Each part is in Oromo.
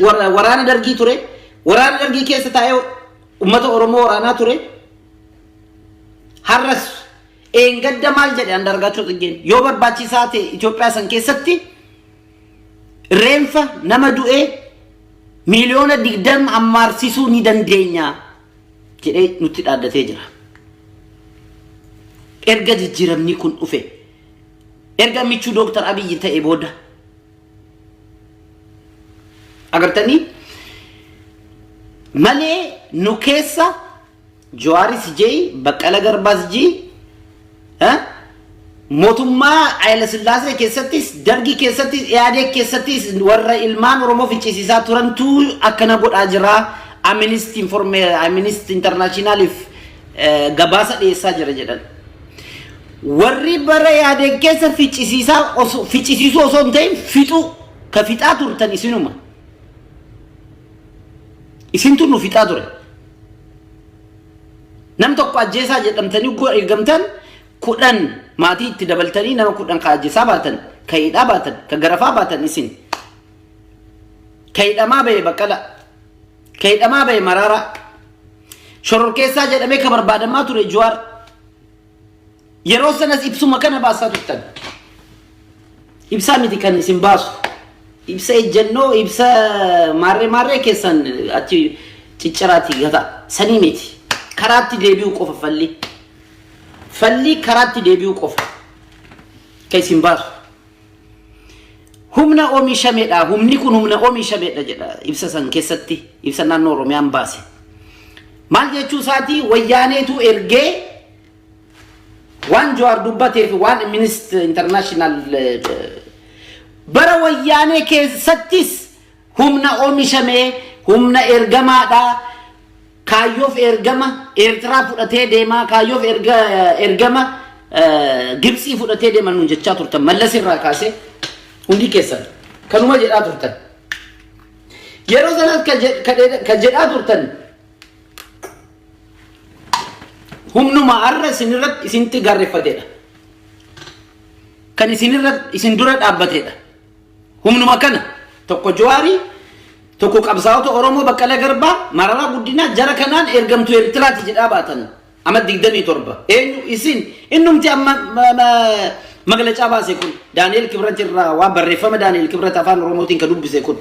waraana dargii ture. Waraana dargii keessa taa'ee uummata Oromoo waraanaa ture. Har'as eengadda maal jedhe Andaargaachoo Tsiggeen yoo barbaachisaa ta'e Itoophiyaa san keessatti reenfa nama du'ee 20 miliyoona ammaarsisuu ni dandeenya jedhee nutti dhaaddatee jira. Erga jijjiiramni kun dhufe erga michuu Dooktar Abiyyi ta'e booda agartanii malee nu keessa Jawaaris jee Baqqala Garbaas jee mootummaa Haayila Sillaasee keessattis Dargii keessattis Ihaadeg keessattis warra ilmaan Oromoo ficcisiisaa turantu akkana godhaa jira. Amnesty Informe Amnesty Internationaliif gabaasa dhiyeessaa jira jedhan. Warri bara Ihaadeg keessa ficcisiisaa osoo ficcisiisuu osoo hin ta'in fixuu ka fixaa turtan isinuma. Isintu nu fixaa ture. Nam tokko ajjeesaa jedhamtanii uggoo ergamtan 10 maatii itti dabaltanii nama 10 ka ajjeesaa baatan, ka hidhaa baatan, ka garafaa baatan isin. Ka hidhamaa bahe Baqqala, ka hidhamaa bahe Maraaraa. Shororkeessaa jedhamee ka barbaadamaa ture Jawaar. Yeroo sanas ibsuma kana baasaa turtan. Ibsaa miti kan isin baasu. Ibsa ejjennoo, ibsa maarree maarree keessan achi cicciraati gata. Sanii miti. Karaatti deebi'uu qofa falli. Falli karaatti deebi'uu qofa. Kan isin baasu. Humna oomishamedha. Humni kun humna oomishamedha jedha ibsa san keessatti ibsa naannoo Oromiyaan baase. Maal jechuu isaatii wayyaaneetu ergee waan Jawaar dubbatee fi waan Amnesty International bara wayyaanee keessattis humna oomishamee humna ergamaadha. Kaayyoof ergama Eertiraa fudhatee deemaa kaayyoof ergama Gibtsii fudhatee deema nuun jechaa turtan Mallas irraa kaasee hundi keessan kanuma jedhaa turtan. Yeroo sanas kan jedhaa turtan humnuma har'a isinirratti isinitti gaarreeffatedha. Kan isinirra isin dura dhaabbatedha. Humnuma kana tokko Jawaarii tokko qabsaa'ota Oromoo Baqqala Garbaa Mararaa Guddinaa jara kanaan ergamtuu Eertiraati jedhaa baatan amma 27 eenyu isin innumti amma maglacaa baase kun Daani'eel Kibrat irraa waan barreeffama Daani'eel Kibrat afaan Oromootiin kan dubbise kun.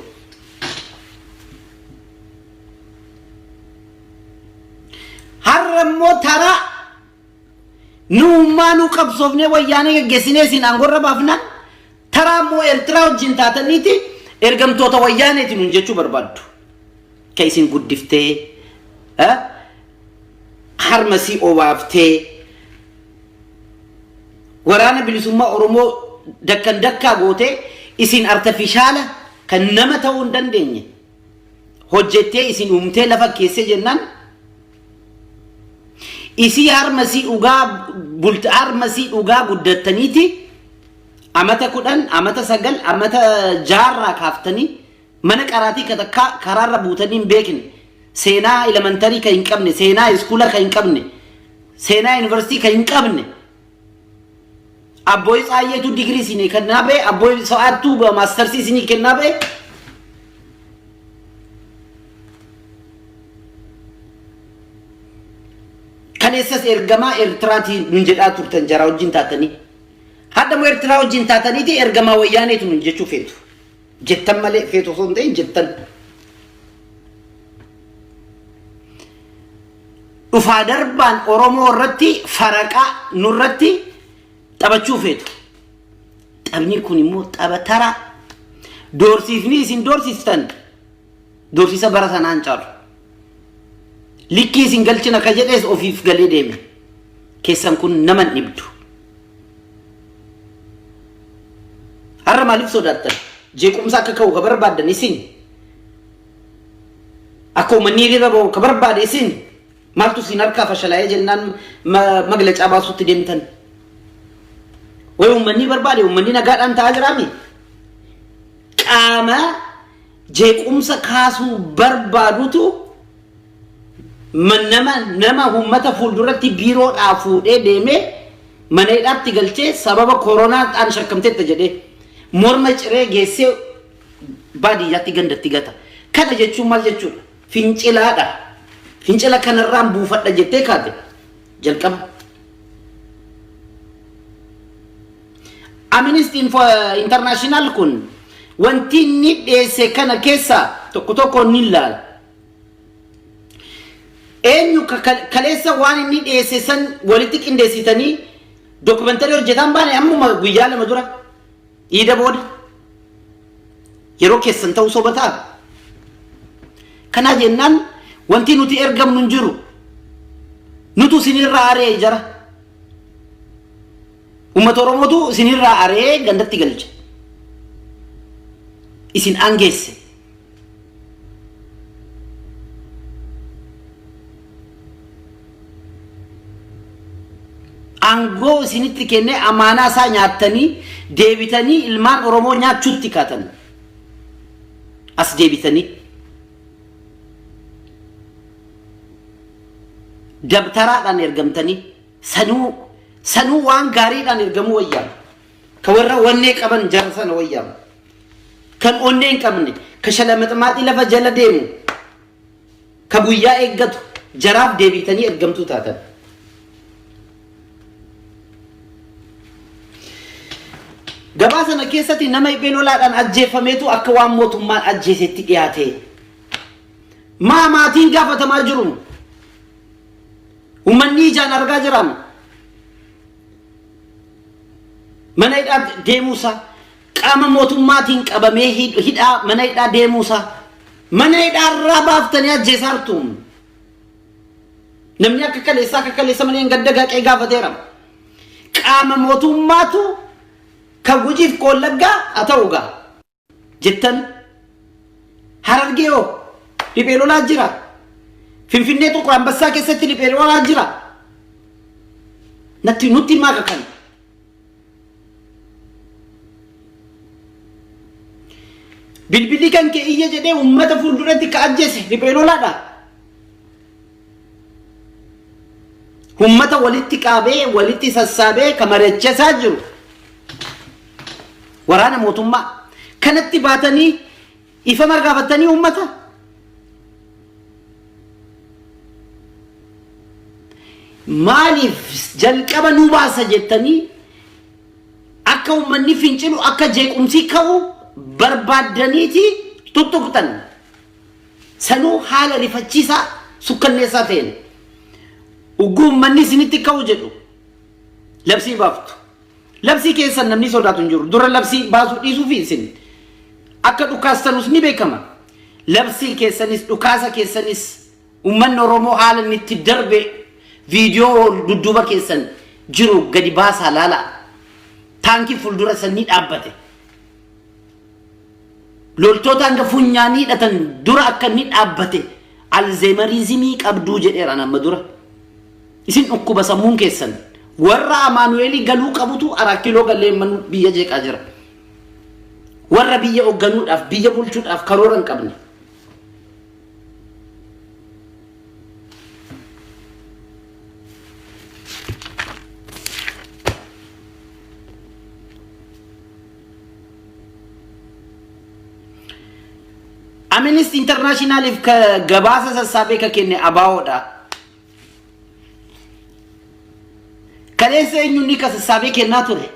Har'a immoo taraa nuummaa nu qabsoofnee wayyaanee geggeessinee isin aangorra baafnaan taraa immoo Eertiraa wajjin taataniiti ergamtoota wayyaaneeti nuun jechuu barbaaddu. Ka isin guddiftee harma sii obaaftee waraana bilisummaa Oromoo dakkan dakkaa gootee isin artifishaala kan nama ta'uu hin dandeenye hojjettee isin uumtee lafa keessee jennaan isii harma isii dhugaa bulti harma isii dhugaa guddattaniiti amata 10 amata 9 amata jaarraa kaaftanii mana qaraatii ka takkaa karaarra buutanii hin beekne seenaa elementary ka hin qabne seenaa iskuula ka hin qabne seenaa yuunivarsiitii ka hin qabne Abbooyi Tsaayyeetu digirii isinii kennaa ba'e, abbooyi Sa'aattuu maastarsii isinii kennaa ba'e. Kaleessas ergamaa Eertiraatii nun jedhaa turtan jaraa wajjin taatanii. Hadha immoo Eertiraa wajjin taataniiti ergamaa wayyaaneetu nun jechuu feetu. Jettan malee feetu osoo hin ta'in jettan. Dhufaa darbaan Oromoo irratti faraqaa nurratti taphachuu feetu. Taphni kun immoo tapha taraa. Doorsiifni isin doorsistan doorsisa bara sanaan caalu. Likkii isin galchina ka jedhees ofiif galee deeme. Keessan kun nama hin dhibdu. Har'a maaliif sodaattan? Jeequmsa akka ka'u ka barbaaddan isin. Akka uummanni hiriira bahu ka barbaade isin. Maaltu isin harkaa fashalaa'ee jennaan maglacaa baasuutti deemtan? Way uummanni barbaade uummanni nagaadhaan ta'aa jiraami? Qaama jeequmsa kaasuu barbaadutu nama nama uummata fuulduratti biiroodhaa fuudhee deemee mana hidhaatti galchee sababa kooronaadhaan shakkamteetta jedhee morma ciree geessee baadiyyaatti gandatti gata. Kana jechuun maal jechuudha? Fincilaadha. Fincila kanarraan buufadha jettee kaate jalqaba. Amnesty International kun wanti inni dhiyeesse kana keessaa tokko tokko ni ilaala. Eenyu kaleessa waan inni dhiyeesse san walitti qindeessitanii dookumentarii hojjetaan baane ammuma guyyaa 2 dura iida booda yeroo keessan ta'uu soba ta'a. Kanaa jennaan wanti nuti ergamnu hin jiru. Nutu isinirraa ari'e jara. Uummata Oromootu isinirraa ari'ee gandatti galche. Isin aangeesse. Aangoo isinitti kennee amaanaa isaa nyaattanii deebitanii ilmaan Oromoo nyaachuutti kaatan. As deebitanii. Dabtaraadhaan ergamtanii sanuu sanuu waan gaariidhaan ergamuu wayyaa. Ka warra wannee qaban jara sana wayyaa. Kan onnee hin qabne, ka shalamaxmaaxii lafa jala deemu, ka guyyaa eeggatu jaraaf deebiitanii ergamtuu taatan. Gabaa sana keessatti nama iphee lolaadhaan ajjeefameetu akka waan mootummaan ajjeesetti dhiyaate. Maa maatiin gaafatamaa jiru? Uummanni ijaan argaa jiraam. Mana hidhaa deemuusaa qaama mootummaatiin qabamee hidhaa mana hidhaa deemuusaa mana hidhaarraa baaftanii ajjeesaartu. Namni akka kaleessaa akka kaleessa malee hin gadda gaaqee gaafateera. Qaama mootummaatu kan Gujiif Qoollaggaa haa ta'u gaa jettan Harargee hoo riphee lolaa jira. Finfinnee Xuqur Ambassaa keessatti riphee lolaa jira. Natti nutti himaa kakan. Bilbilli kan kee iyya jedhee uummata fuulduratti ka ajjeese riphee lolaadha. Uummata walitti qaabee walitti sassaabee ka mari'achiisaa jiru waraana mootummaa kanatti baatanii ifama gaafatanii uummata. Maaliif jalqaba nu baasa jettanii akka uummanni fincilu akka jeequmsi ka'u barbaaddaniiti tuttuqxan. Sanuu haala rifachiisaa sukkanneessaa ta'een. Ugguu uummanni isinitti ka'u jedhu labsii baaftu. Labsii keessan namni sodaatu hin jiru. Dura labsii baasuu dhiisuu fi isin akka dhukaastanus ni beekama. Labsii keessanis dhukaasa keessanis Uummanni Oromoo haala inni itti darbe viidiyoo dudduuba keessan jiru gadi baasaa laalaa. Taankii fuuldura san ni dhaabbate. Loltoota hanga funyaanii hidhatan dura akka inni dhaabbate alzeemariizimii qabduu jedheera amma dura. Isin dhukkuba sammuun keessan. Warra Amaanu'eelii galuu qabutu Araa Kiiloo galee manuu biyya jeeqaa jira. Warra biyya hoogganuudhaaf biyya bulchuudhaaf karoora hin qabne. Amnesty Internationaliif ka gabaasa sassaabee ka kenne ABOdha. Kaleessa eenyuun ni ka sassaabee kennaa ture.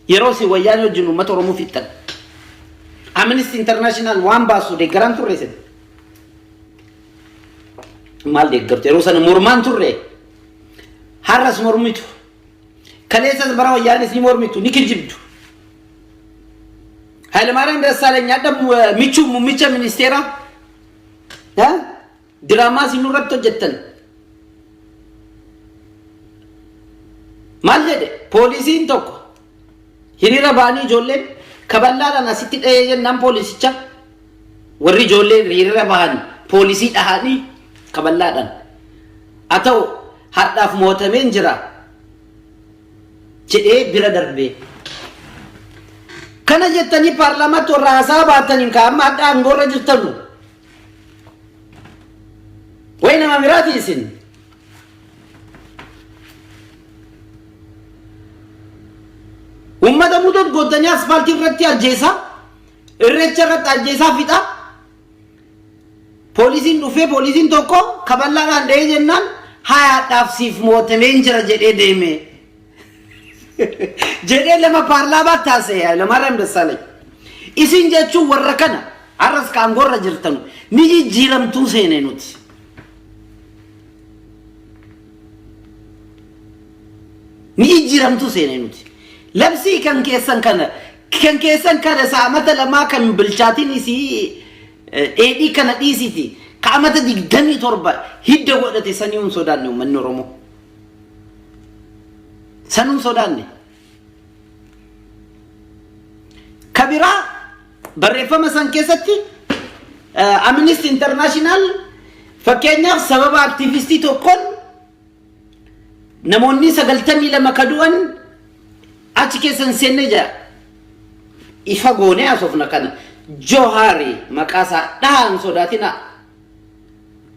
Yeroo isin wayyaanee wajjin uummata Oromoo fixxan. Amnesty International waan baasu deeggaraan turre isin. Maal deeggartu yeroo sana mormaan turre. Har'as mormitu. Kaleessas bara wayyaanis ni mormitu ni kijibdu. Hayilamaariyaam Dassaalany hadha michuu muummicha ministeeraa. Diraamaa isin nurratti hojjettan. Maal jedhe poolisiin tokko hiriira ba'anii ijoolleen kaballaadhaan asitti dhahee jennaan poolisicha warri ijoolleen hiriira bahan poolisii dhahanii kaballaadhaan. Haa ta'u har'aaf mo'atameen jira jedhee bira darbee. Kana jettanii paarlaamaatti warra haasaa baataniin ka amma hadha aangoorra jirtanu. Way nama biraati isin. Uummata mudoot goottanii asfaaltii irratti ajjeesaa, irreecha irratti ajjeesaa fixa. Poolisiin dhufee poolisiin tokko kaballaadhaan dha'ee jennaan hayaadhaaf siif mootameen jira jedhee deeme. Jedhee lama paarlaamaa taasise Hayilamaariyaam Dassaalany. Isin jechuun warra kana har'as ka aangoorra jirtanu ni jijjiiramtuu seene nuti. Ni jijjiiramtuu seene nuti. Labsii kan keessan kana kan keessan kana isa amata lamaa kan bilchaatiin isii dheedhii kana dhiisiti ka amata 27 hidda godhate sanii hin sodaanne uummanni Oromoo. Sanuu hin sodaanne. Ka biraa barreeffama san keessatti Amnesty International fakkeenyaaf sababa aktiivistii tokkoon namoonni 92 ka du'an achi keessa hin seenne jedha. Ifa goonee haasofna kana. Johaari maqaa isaa dhahaa hin sodaatinaa.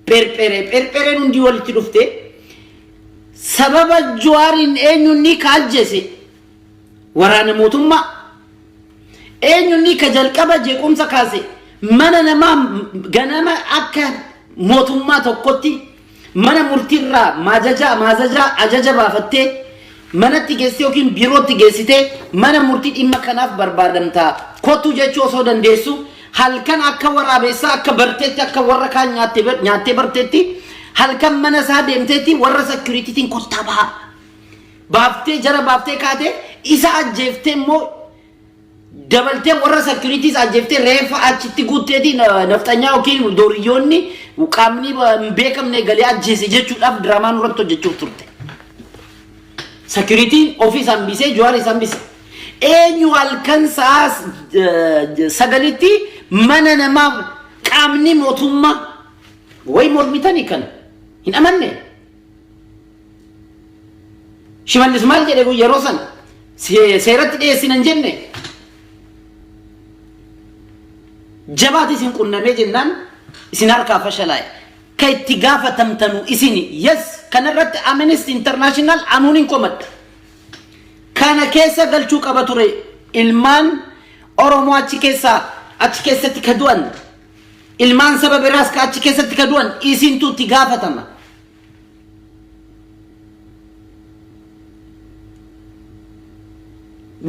Pherpheree pherphereen hundi walitti dhufte sababa Jawaariin eenyunni ka ajjeese waraana mootummaa eenyunni ka jalqaba jeequmsa kaase mana namaa ganama akka mootummaa tokkotti mana murtiirraa maajajaa maazajaa ajaja baafattee manatti geessitee yookiin biirootti geessitee mana murtii dhimma kanaaf barbaadamtaa kottu jechuu osoo dandeessu halkan akka waraabessaa akka barteetti akka warra kaan nyaattee barteetti halkan mana isaa deemteetti warra securitytiin kottaa bahaa baaftee jara baaftee kaatee isa ajjeeftee immoo dabaltee warra securities ajjeeftee reeffa achitti guutteeti nafxanyaa yookiin dooriyyoonni qaamni hin beekamne galee ajjeese jechuudhaaf diraamaa nurratti hojjechuuf turte. Security'n ofii isaan bisee Jawaar isaan bise. Eenyu halkan sa'a 9tti mana namaa qaamni mootummaa wayi mormitanii kana hin amanne. Shimallis maal jedhe yeroo sana seeratti dhiyeessina hin jenne. Jabaati isin qunnamee jennaan isin harkaa fashalaa'e. Ka itti gaafatamtanu isini. Yes, kanarratti Amnesty International anuun hin komadha. Kana keessa galchuu qaba ture ilmaan Oromoo achi keessaa achi keessatti ka du'an ilmaan saba biraas ka achi keessatti ka du'an isintu itti gaafatama.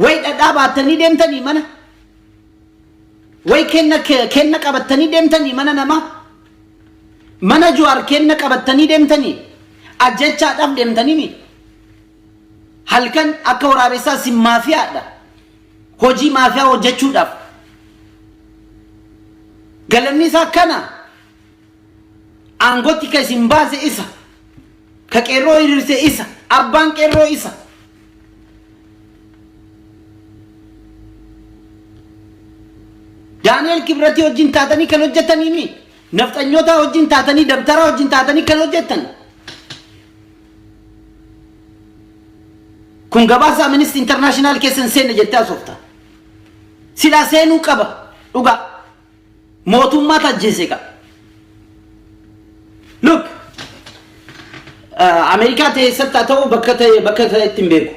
Way dhadhaa baattanii deemtanii mana. Way kenna kenna qabattanii deemtanii mana namaa. Mana Jawaar kenna qabattanii deemtanii ajjechaadhaaf deemtanii mi? Halkan akka waraabessaa sin maafiyaadha. Hojii maafiyaa hojjechuudhaaf. Galanni isaa kana. Aangotti ka isin baase isa. Ka qeerroo hiriirse isa. Abbaan qeerroo isa. Daani'el Kibratii wajjin taatanii kan hojjetaniimi. Nafxanyoota wajjin taatanii dabtaraa wajjin taatanii kan hojjettan. Kun gabaasa Amnesty International keessa hin seenne jettee haasofta. Silaa seenuu qaba. Dhugaa. Mootummaatu ajjeese qaba. Look, Ameerikaa keessatti haa ta'u bakka ta'e bakka ta'etti hin beeku.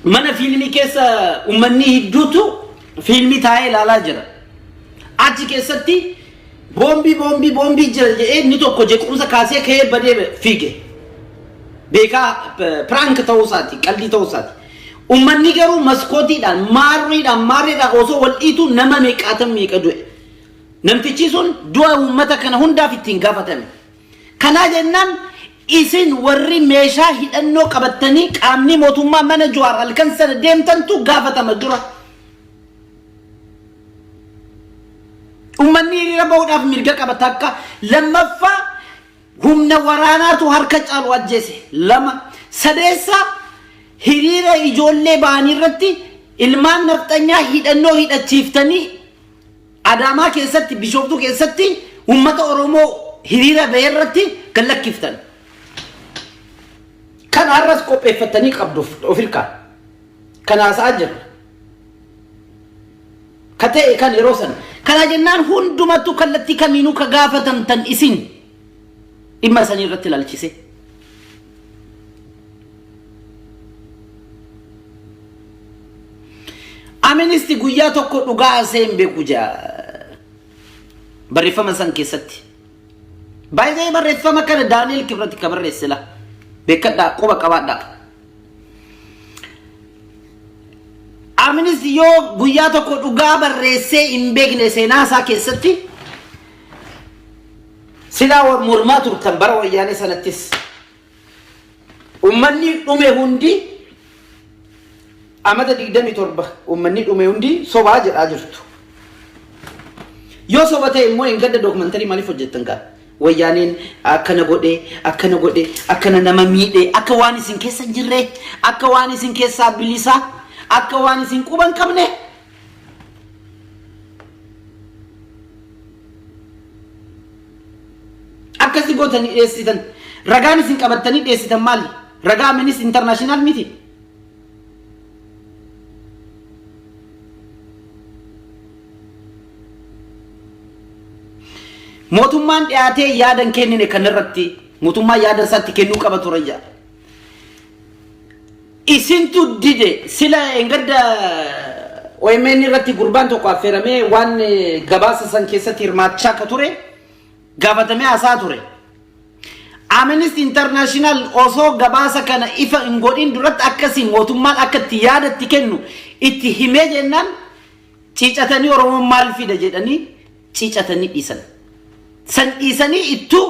Mana fiilmii keessa uummanni hedduutu fiilmii taa'ee ilaalaa jira. Achi keessatti boombii boombii boombii jira jedhee inni tokko jeequmsa kaasee ka'ee badee fiige. Beekaa prank ta'uu isaati, qaldii ta'uu isaati. Ummanni garuu maskootiidhaan, maarriidhaan, maarriidhaan osoo wal dhiituu nama meeqaatan meeqa du'e. Namtichi sun du'a uummata kana hundaaf ittiin gaafatame. Kanaa jennaan isin warri meeshaa hidhannoo qabattanii qaamni mootummaa mana Jawaar halkan sana deemtantu gaafatama dura. Uummanni hiriira bahuudhaaf mirga qaba takka. Lammaffaa humna waraanaatu harka caalu ajjeese. Lama. Sadeessa hiriira ijoollee ba'anii irratti ilmaan nafxanyaa hidhannoo hidhachiiftanii Adaamaa keessatti Bishooftuu keessatti uummata Oromoo hiriira ba'e irratti gad lakkiftan. Kan har'as qopheeffattanii qabdu of hirkaa. Kan haasa'aa jirra. Ka ta'e kan yeroo sana. Kana jennaan hundumattuu kallattii kamiinuu ka gaafatamtan isin dhimma sanii irratti ilaalchise. Aministi guyyaa tokko dhugaa haasa'ee hin beeku jaa. Barreeffama san keessatti. Baay'ee barreeffama kana Daani'el Kibrat ka barreesse la. Beekadhaa quba qabaadhaa. Aminis yoo guyyaa tokko dhugaa barreessee hin beekne seenaa isaa keessatti silaa mormaa turtan bara wayyaanee sanattis. Uummanni dhume hundi amata 27 uummanni dhume hundi sobaa jedhaa jirtu. Yoo soba ta'e immoo hin gadda dookumantarii maaliif hojjettan kaa? Wayyaaneen akkana godhe, akkana godhe, akkana nama miidhe, akka waan isin keessa hin jirre, akka waan isin keessaa bilisa, akka waan isin quba hin qabne. Akkasi gootanii dhiyeessitan. Ragaan isin qabattanii dhiyeessitan maali? Ragaa Amnesty International miti. Mootummaan dhiyaatee yaada hin kennine kanarratti mootummaan yaada isaatti kennuu qaba ture jedha. Isintu dide sila engadda OMN irratti gurbaan tokko affeeramee waan gabaasa san keessatti hirmaachaa akka ture gaafatamee haasaa ture. Amnesty International osoo gabaasa kana ifa hin godhin duratti akkasii mootummaan akka itti yaada itti kennu itti himee jennaan ciicatanii Oromoon maal fida jedhanii ciicatanii dhiisan. San dhiisanii ittuu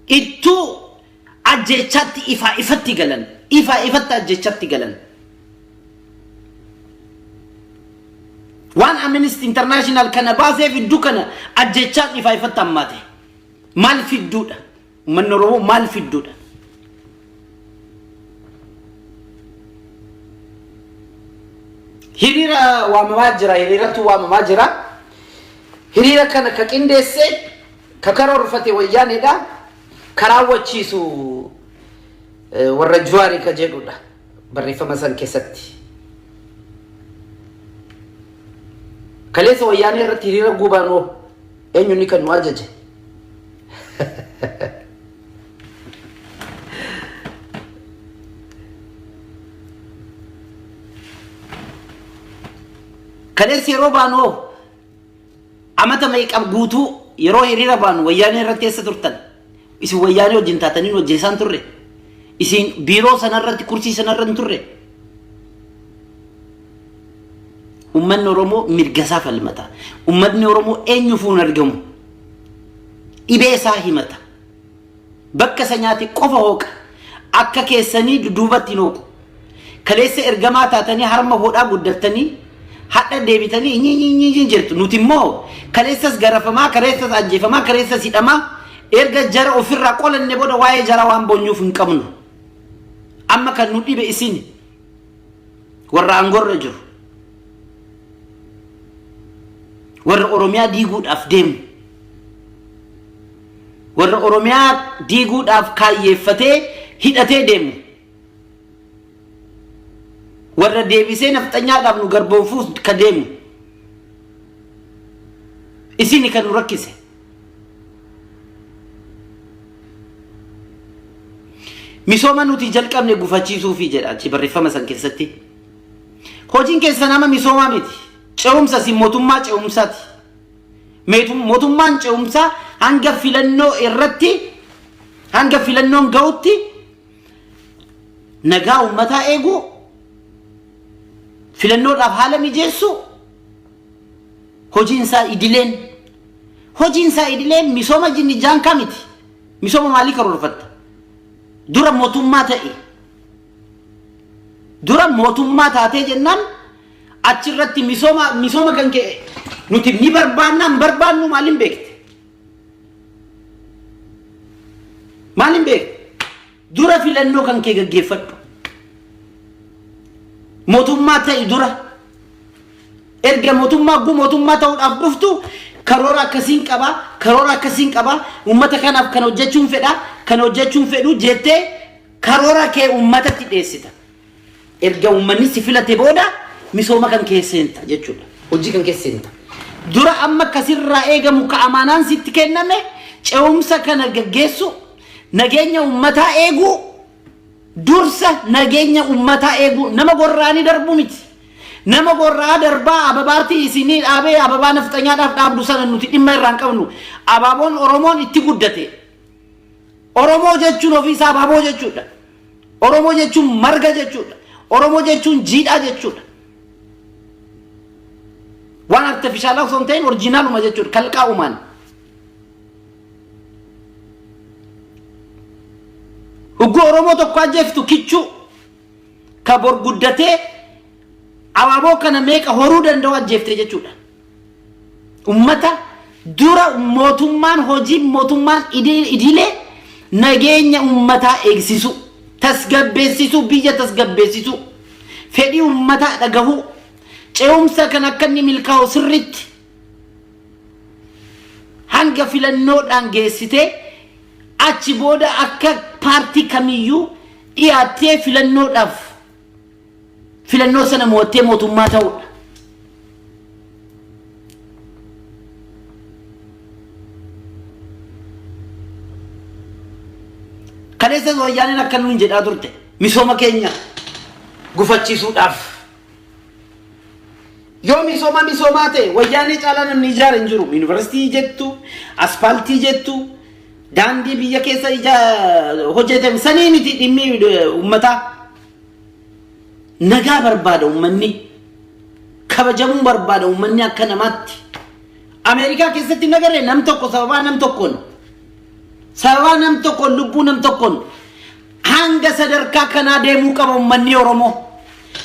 ittuu ajjeechaatti ifaa ifatti galan. Ifaa ifatti ajjeechaatti galan. Waan Amnesty International kana baasee fiddu kana ajjeechaan ifaa ifatti hammaate. Maal fidduudha? Uummanni Oromoo maal fidduudha? Hiriira waamamaa jira, hiriiratu waamamaa jira. Hiriira kana ka qindeesse, ka karoorfate wayyaaneedha. Ka raawwachiisu warra Juwaarii ka jedhudha barreeffama san keessatti. Kaleessa wayyaanee irratti hiriira gubaanoo eenyuun kan nu ajaje? Kaleessa yeroo baanu hoo amata meeqa guutuu yeroo hiriira baanu wayyaanee irratti eessa turtan? Isin wayyaanee wajjin taatanii nu ajjeesaan turre? Isin biiroo sanarratti kursii sanarra hin turre? Uummanni Oromoo mirga isaa falmata. Uummanni Oromoo eenyuufuu hin argamu. Dhibee isaa himata. Bakka isa nyaate qofa hooqa. Akka keessanii duduubatti hin hooqu. Kaleessa ergamaa taatanii harma hodhaa guddattanii hadha deebitanii nyi jirtu. Nuti immoo kaleessas garafamaa, kaleessas ajjeefamaa, kaleessas hidhamaa erga jara ofirraa qolanne booda waa'ee jara waan boonyuuf hin qabnu. Amma kan nu dhibe isin warra aangorra jiru. Warra Oromiyaa diiguudhaaf deemu. Warra Oromiyaa diiguudhaaf kaayyeeffatee hidhatee deemu. Warra deebisee nafxanyaadhaaf nu garboomfuuf ka deemu. Isini kan nu rakkise. Misooma nuti jalqabne gufachiisuufi jedha achi barreeffama san keessatti. Hojiin keessan amma misoomaa miti. Ce'umsa isin mootummaa ce'umsaati. Mootummaan ce'umsaa hanga filannoo irratti hanga filannoon ga'utti nagaa uummataa eeguu filannoodhaaf haala mijeessuu hojiin isaa idileen hojiin isaa idileen misooma jinni jaankaa miti. Misooma maalii karoorfatta? Dura mootummaa ta'e. Dura mootummaa taatee jennaan achirratti misooma misooma kan kee nuti ni barbaanna hin barbaannu maaliin beekte? Maaliin beekte? Dura filannoo kan kee gaggeeffadhu. Mootummaa ta'i dura. Erga mootummaa guu mootummaa ta'uudhaaf dhuftu karoora akkasiin qaba, karoora akkasiin qaba, uummata kanaaf kan hojjechuun fedha, kan hojjechuun fedhu jettee karoora kee uummatatti dhiyeessita. Erga uummanni si filate booda misooma kan kee seenta jechuudha. Hojii kan keessa seenta. Dura amma akkasirraa eegamu ka amaanaan sitti kenname ce'umsa kana gaggeessu nageenya uummataa eeguu dursa nageenya uummataa eeguu nama gorraanii darbuu miti. Nama gorra'aa darbaa ababaartii isinii dhaabee ababaa nafxanyaadhaaf dhaabdu sana nuti dhimma irraa hin qabnu. Abaaboon Oromoon itti guddate. Oromoo jechuun ofiisaa abaaboo jechuudha. Oromoo jechuun marga jechuudha. Oromoo jechuun jiidhaa jechuudha. Waan artifishaalaa osoo hin ta'in orjinaaluma jechuudha. Kalqaa uumaan. Ugguu Oromoo tokko ajjeeftu kichuu ka bor guddatee abaaboo kana meeqa horuu danda'u ajjeefte jechuudha. Ummata dura mootummaan hojii mootummaan idilee nageenya ummataa eegsisu, tasgabbeessisuu, biyya tasgabbeessisuu, fedhii ummataa dhagahuu, ce'umsa kan akka inni milkaa'u sirriitti hanga filannoodhaan geessitee achi booda akka paartii kamiyyuu dhiyaattee filannoodhaaf filannoo sana mo'attee mootummaa ta'uudha. Kaleessas wayyaaneen akka nuun jedhaa turte misooma keenya gufachiisuudhaaf. Yoo misooma misoomaa ta'e wayyaanee caalaa namni ijaare hin jiru. Yuunivarsiitii jettu, aspaaltii jettu, daandii biyya keessa hojjetame sanii miti dhimmi uummataa. Nagaa barbaada uummanni. Kabajamuu barbaada uummanni akka namaatti. Ameerikaa keessatti nagaree nam tokko sababaa nam tokkoon sababaa nam tokkoon lubbuu nam tokkoon hanga sadarkaa kanaa deemuu qaba uummanni Oromoo.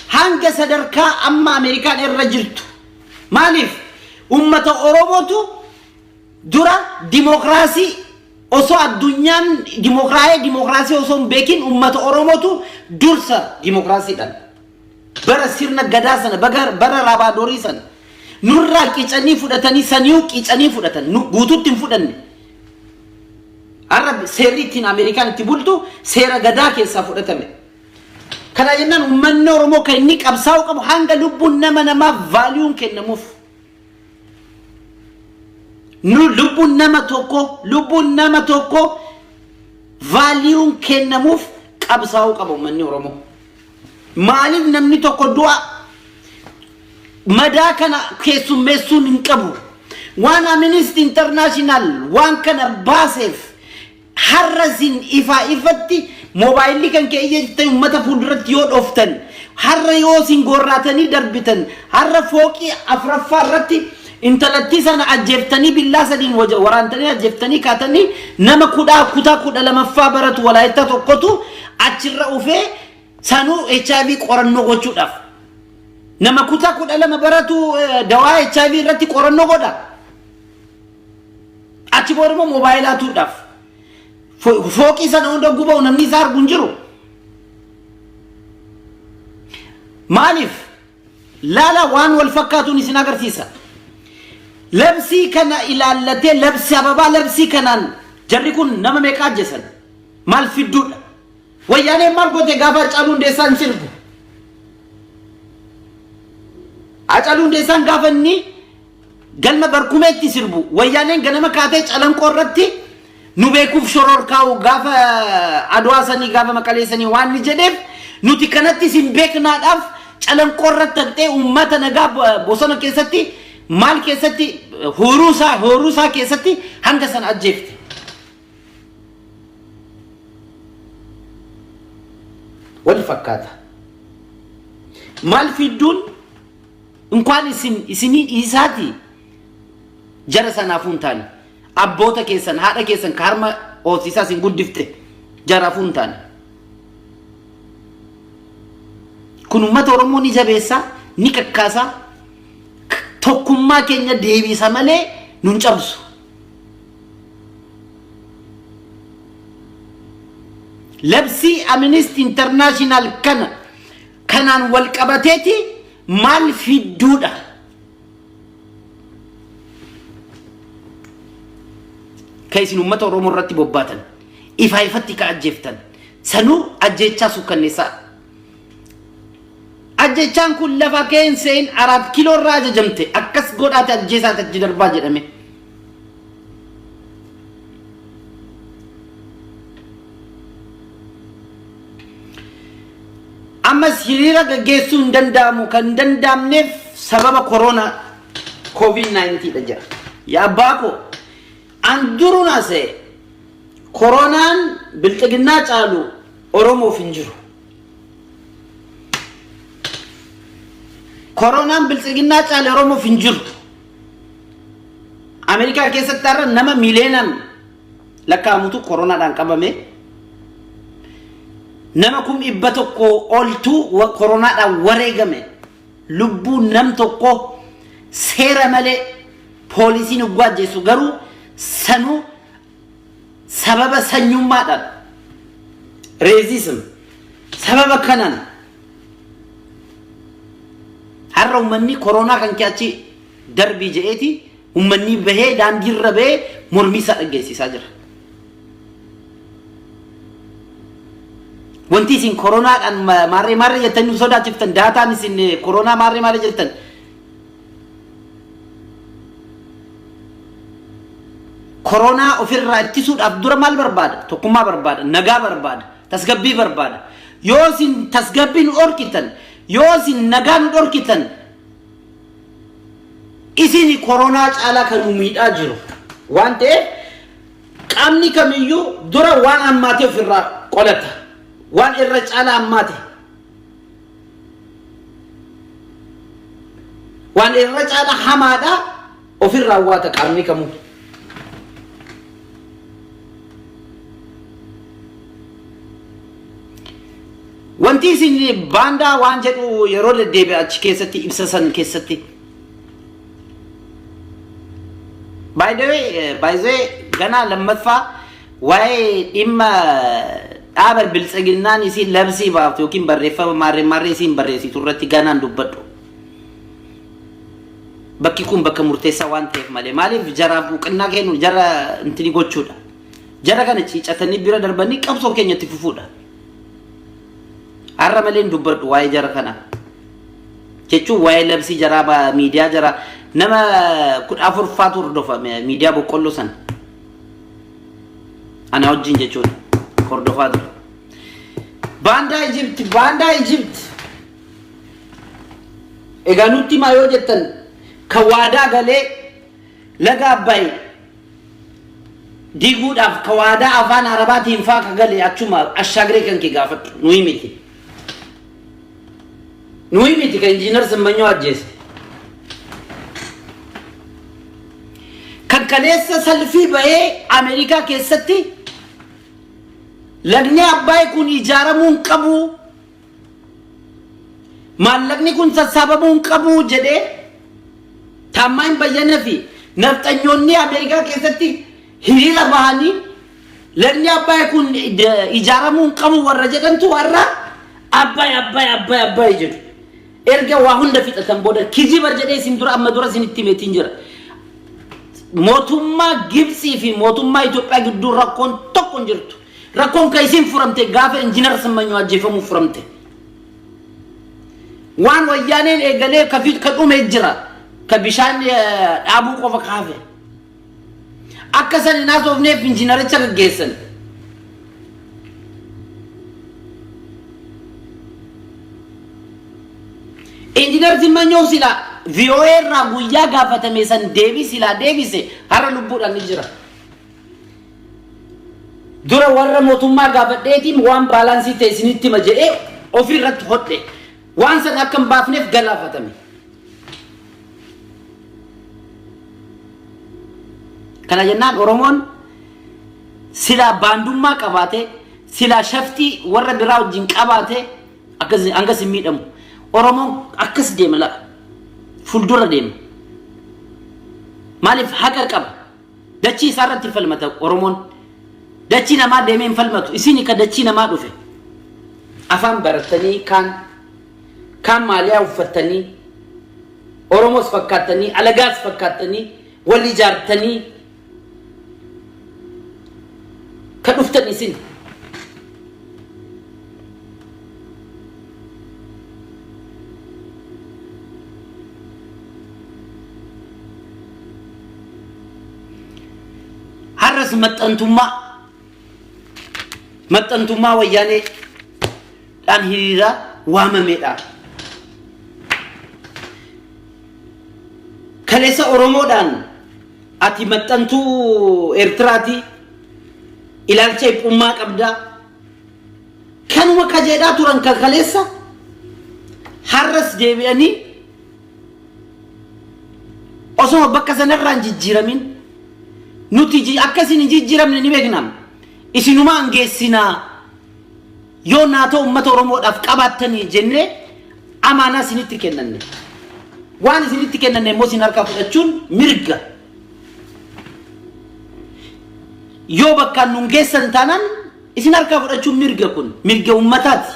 Hanga sadarkaa amma Ameerikaan irra jirtu. Maaliif? Uummata Oromootu dura dimokiraasii osoo addunyaan dimokiraa'ee dimokiraasii osoo hin beekin uummata Oromootu dursa dimokiraasiidhaan. Bara sirna gadaa sana bara raabaadorii sana nurraa qicanii fudhatanii saniyu qicanii fudhatan guutuutti hin fudhanne. Har'a seerri ittiin Ameerikaan itti bultu seera gadaa keessaa fudhatame. Kana jennaan uummanni Oromoo kan inni qabsaa'uu qabu hanga lubbuun nama namaaf vaaliyuun kennamuuf. Nu lubbuun nama tokko lubbuun nama tokko vaaliyuun kennamuuf qabsaa'uu qaba uummanni Oromoo. Maaliif namni tokko du'a madaa kana keessummeessuun hin qabu. Waan Amnesty International waan kana baaseef har'a isin ifaa ifatti moobaayilli kan kee iyya jettanii uummata fuulduratti yoo dhooftan har'a yoo isin gorraatanii darbitan har'a fooqii afraffaa irratti intalattii sana ajjeeftanii billaa sadiin waraantanii ajjeeftanii kaatanii nama kudhaa kutaa kudha lamaffaa baratu walaayittaa tokkotu achirra ufee sanuu HIV qorannoo gochuudhaaf nama kutaa 12 baratu dawaa HIV irratti qorannoo godha. Achi booda immoo moobaayilaa tuudhaaf. Fooqii sana hunda guba'u namni isaa argu hin jiru. Maaliif? Laala waan wal fakkaatuun isin agarsiisa. Labsii kana ilaallatee labsi ababaa labsii kanaan jarri kun nama meeqa ajjeesan? Maal fidduudha? Wayyaaneen maal goote gaafa Hacaaluu Hundeessaan sirbu? Hacaaluu Hundeessaan gaafa inni galma barkumeetti sirbu wayyaaneen ganama kaatee calanqoo irratti nu beekuuf shororkaa'u gaafa Adwaa sanii gaafa Maqalee sanii waan inni jedheef nuti kanatti isin beeknaadhaaf calanqoo irratti haqxee uummata nagaa bosona keessatti maal keessatti huuruu isaa keessatti hanga sana ajjeefte. Wal fakkaata. Maal fidduun inkwaan isin isinii dhiisaati jara sanaafuu hin taane. Abboota keessan haadha keessan ka harma hoosisaa isin guddifte jaraafuu hin taane. Kun uummata Oromoo ni jabeessa, ni kakkaasa, tokkummaa keenya deebisa malee nun cabsu. Labsii Amnesty International kana kanaan wal qabateeti maal fidduudha? Ka isin uummata Oromoo irratti bobbaatan ifaa ifatti ka ajjeeftan sanuu ajjeechaa suukkanneessaa. Ajjechaan kun lafa keenseen Araat kiloo irraa ajajamte akkas godhaate ajjeesaate achi darbaa jedhame. Ammas hiriira gaggeessuu hin danda'amu kan hin danda'amneef sababa koronaa COVID-19 dha jedha. Yaa abbaa koo an duruun haasa'e koronaan bilxiginnaa caalu Oromoof hin jiru. Koronaan bilxiginnaa caale Oromoof hin jiru. Ameerikaa keessatti har'a nama miiliyoonaan lakkaa'amutu koronaadhaan qabame. Nama 100,000 oltu koronaadhaan wareegame. Lubbuu nam tokko seera malee poolisiin hogguu ajjeesu garuu sanuu sababa sanyummaadhaan racism sababa kanaan har'a uummanni koronaa kan kee achi darbii je'eeti uummanni bahee daandiirra bahee mormii isaa dhaggeessisaa jira. Wanti isin koronaadhaan maarree maarree jettanii nu sodaachiftan daataan isin koronaa maarree maarree jettan koronaa ofirraa ittisuudhaaf dura maal barbaada? Tokkummaa barbaada, nagaa barbaada, tasgabbii barbaada. Yoo isin tasgabbii nu dhorkitan, yoo isin nagaa nu dhorkitan, isin koronaa caalaa kan nu miidhaa jiru waan ta'eef qaamni kamiyyuu dura waan hammaate ofirraa qolata. Waan irra caalaa hammaate. Waan irra caalaa hamaadha ofirraa waata qaamni kamuu. Wanti isin baandaa waan jedhu yeroo deddeebi'a achi keessatti ibsa san keessatti. By the way, by the way, ganaa lammaffaa waa'ee dhimma dhaaba biltsiginnaan isiin labsii baaftu yookiin barreeffama maarree maarree isiin barreessitu irratti ganaan dubbadhu. Bakki kun bakka murteessaa waan ta'eef malee maaliif jaraaf boqonnaa kennu jara intini gochuudha. Jara kana ciicatanii bira darbanii qabsoo keenyatti fufuudha. Har'a malee hin dubbadhu waa'ee jara kanaa. Jechuun waa'ee labsii jaraa miidiyaa jaraa nama 14 faatu hordofa miidiyaa boqqolloo sana. Ana wajjin jechuudha hordofaa ture. Baandaa Ijipti, baandaa Ijipti. Egaa nutti himaa yoo jettan kan waadaa galee laga Abbaay diiguudhaaf ka waadaa afaan Arabaatiin faa ka gale achuma ashaagiree kan kee gaafadhu nuyi miti. Nuyi miti kan injiinar Simmanyoo ajjeese. Kan kaleessa salfii bahee Ameerikaa keessatti lagni Abbaay kun ijaaramuu hin qabu Maallaqni kun sassaabamuu hin qabu jedhee Taammaany Bayyana fi nafxanyoonni Ameerikaa keessatti hiriira bahanii lagni Abbaay kun ijaaramuu hin qabu warra jedhantu har'a Abbaay Abbaay Abbaay Abbaay jedhu. Erga waa hunda fixatan booda kijiba jedhee isin dura amma dura isinitti himeetiin jira. Mootummaa Gibtsii fi mootummaa Itoophiyaa gidduu rakkoon tokko hin jirtu. Rakkoon kan isiin furamte gaafa injinar Simmanyoo ajjeefamuu furamte. Waan wayyaaneen eegalee ka fi ka dhume jira. Ka bishaan dhaabuu qofa ka hafe. Akka san hin haasofneef injinaricha gaggeessan. Injinar Simmanyoo silaa VOA irraa guyyaa gaafatame san deebii silaa deebise har'a lubbuudhaan ni jira. Dura warra mootummaa gaafadheetiin waan baalaansii ta'e isinitti hima jedhee ofii irratti hodhe. Waan san akka hin baafneef galaafatame. Kana jennaan Oromoon silaa baandummaa qabaate, silaa shaftii warra biraa wajjin qabaate akkas hangas hin miidhamu. Oromoon akkas deema la'a. Fuuldura deema. Maaliif haqa qaba. Dachii isaa irratti falmata Oromoon. Dachii namaa deemee hin falmatu. Isin ka dachii namaa dhufe. Afaan barattanii kaan kaan maaliyaa uffattanii Oromoos fakkaattanii alagaas fakkaattanii wal ijaartanii ka dhuftan isin. Har'as maxxantummaa maxxantummaa wayyaanee dhaan hiriiraa waamamedha. Kaleessa Oromoodhaan ati maxxantuu Eertiraati, ilaalcha hiphummaa qabda. Kanuma kajeedhaa turan kan kaleessa har'as deebi'anii osoma bakka sanarraa hin jijjiiramin nuti akka isin hin jijjiiramne ni beekna. Isinumaan geessinaa yoo naatoo uummata Oromoodhaaf qabaattanii jennee amaanaa isinitti kennanne. Waan isinitti kennanne immoo isin harkaa fudhachuun mirga. Yoo bakkaan nun geessan taanaan isin harkaa fudhachuun mirga kun mirga uummataati.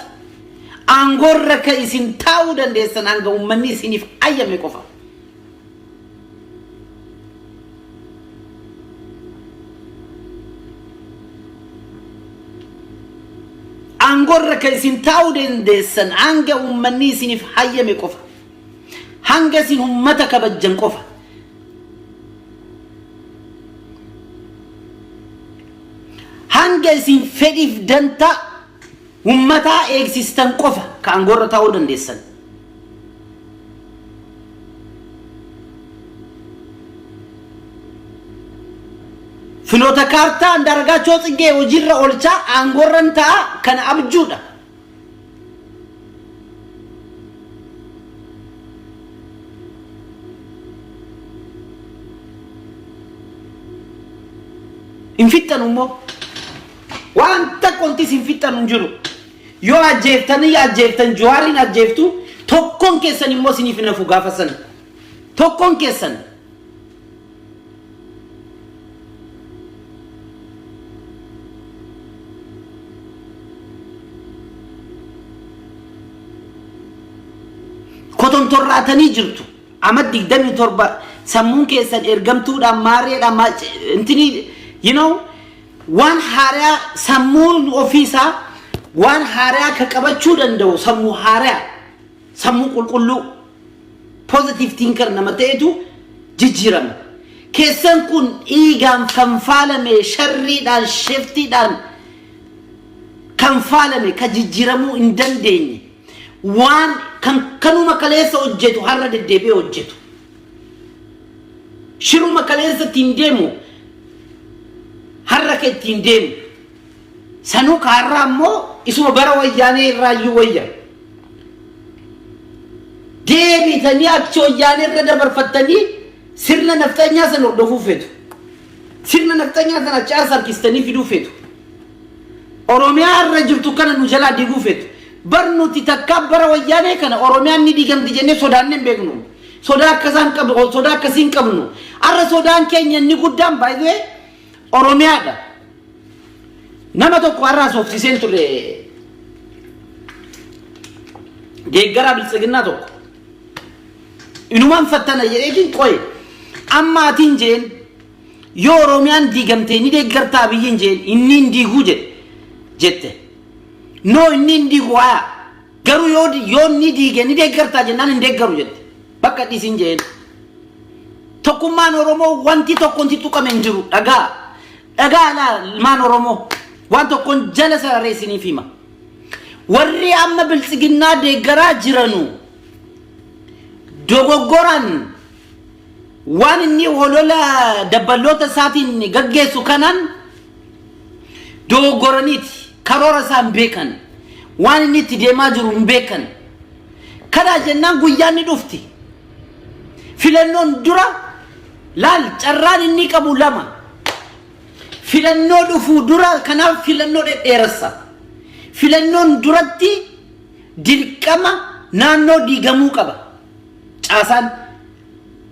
Aangoorra kan isin taa'uu dandeessan hanga uummanni isiniif ayyame qofa. Aangoorra kan isin taa'uu dandeessan hanga uummanni isiniif hayyame qofa. Hanga isin uummata kabajjan qofa. Hanga isin fedhiif dantaa uummataa eegsistan qofa ka aangoorra taa'uu dandeessan. Finoota kaartaa Andaargaachoo Tsiggee hojiirra oolchaa aangoorran ta'a kana abjuudha. Hin fixxanu immoo. Waan takka wanti isin fixxanu hin jiru. Yoo ajjeeftanii ajjeeftan Jawaariin ajjeeftu tokkoon keessan immoo isiniif hin hafu gaafa sana. Tokkoon keessan. Kotontorraatanii jirtu. Ama 27 sammuun keessan ergamtuudhaan maareedhaan intini you know waan haarayaa sammuun ofiisaa waan haarayaa ka qabachuu danda'u sammuu haarayaa sammuu qulqulluu positive thinker nama ta'etu jijjiirama. Keessan kun dhiigaan kan faalame sharriidhaan sheftiidhaan kan faalame ka jijjiiramuu hin dandeenye waan kan kanuma kaleessa hojjetu har'a deddeebi'ee hojjetu. Shiruma kaleessa ittiin deemu har'a ka ittiin deemu. Sanuu ka har'aa immoo isuma bara wayyaanee irraayyuu wayya. Deebitanii achi wayyaanee irra dabarfattanii sirna nafxanyaa sana hordofuu feetu. Sirna nafxanyaa sana achi as harkistanii fiduu feetu. Oromiyaa irra jirtu kana nu jalaa diiguu feetu. Bar nuti takkaa bara wayyaanee kana Oromiyaan ni diigamti jennee sodaannee hin beeknu. Sodaa akkasaan qabnu, sodaa akkasii hin qabnu. Har'a sodaan keenya inni guddaan baay'ee Oromiyaadha. Nama tokko har'a haasofsiiseen ture deeggaraa biltsiginnaa tokko. Inumaan fattana jedheetiin qoye. Amma atiin jeen yoo Oromiyaan diigamtee ni deeggartaa biyyiin jeen inni hin diiguu jedhe jette. No inni hin diigu haa garuu yoo yoo inni diige ni deeggartaa jennaan hin deeggaru jette. Bakka dhiisin jeen. Tokkummaan Oromoo wanti tokko wanti tuqame hin jiru dhagaa. Dhagaa laa ilmaan Oromoo waan tokkoon jala sararee isiniif hima. Warri amma biltsiginnaa deeggaraa jiranu dogoggoran waan inni holola dabballoota isaatiin gaggeessu kanaan dogoggoraniiti karoora isaa hin beekan waan inni itti deemaa jiru hin beekan. Kana jennaan guyyaan ni dhufti. Filannoon dura laal carraan inni qabu lama. Filannoo dhufuu dura kanaaf filannoo dhedheeressa. Filannoon duratti dirqama naannoo diigamuu qaba. Caasaan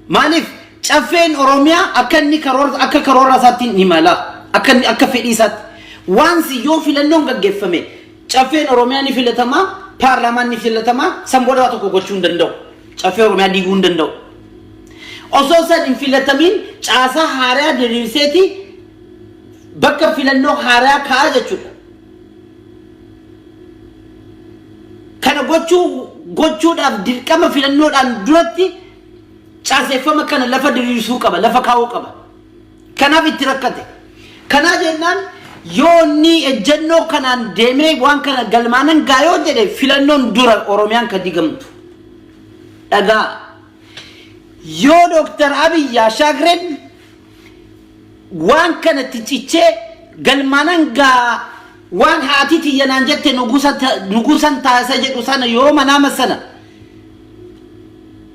maaliif caffeen Oromiyaa akka inni karoora akka karoora isaatti ni mala akka inni akka fedhii isaatti waan si yoo filannoon gaggeeffame caffeen Oromiyaa ni filatamaa paarlaamaan ni filatamaa san booda waa tokko gochuu hin danda'u. Caffee Oromiyaa diiguu hin danda'u. Osoo san hin filatamiin caasaa haaraa diriirseeti bakka filannoo haaraa kaa'a jechuudha. Kana gochuu gochuudhaaf dirqama filannoodhaan duratti caaseeffama kana lafa diriirsuu qaba, lafa kaa'uu qaba. Kanaaf itti rakkate. Kanaa jennaan Yoo inni ejjennoo kanaan deemee waan kana galmaanan gaa yoo jedhe, filannoon dura Oromiyaan ka digamtu. Dhagaa. Yoo Dooktar Abiy Ashaagireen waan kanatti cichee galmaanan gaa, waan haati tiyya naan jette, nugusan taasisa jedhu sana, yoo manaama sana,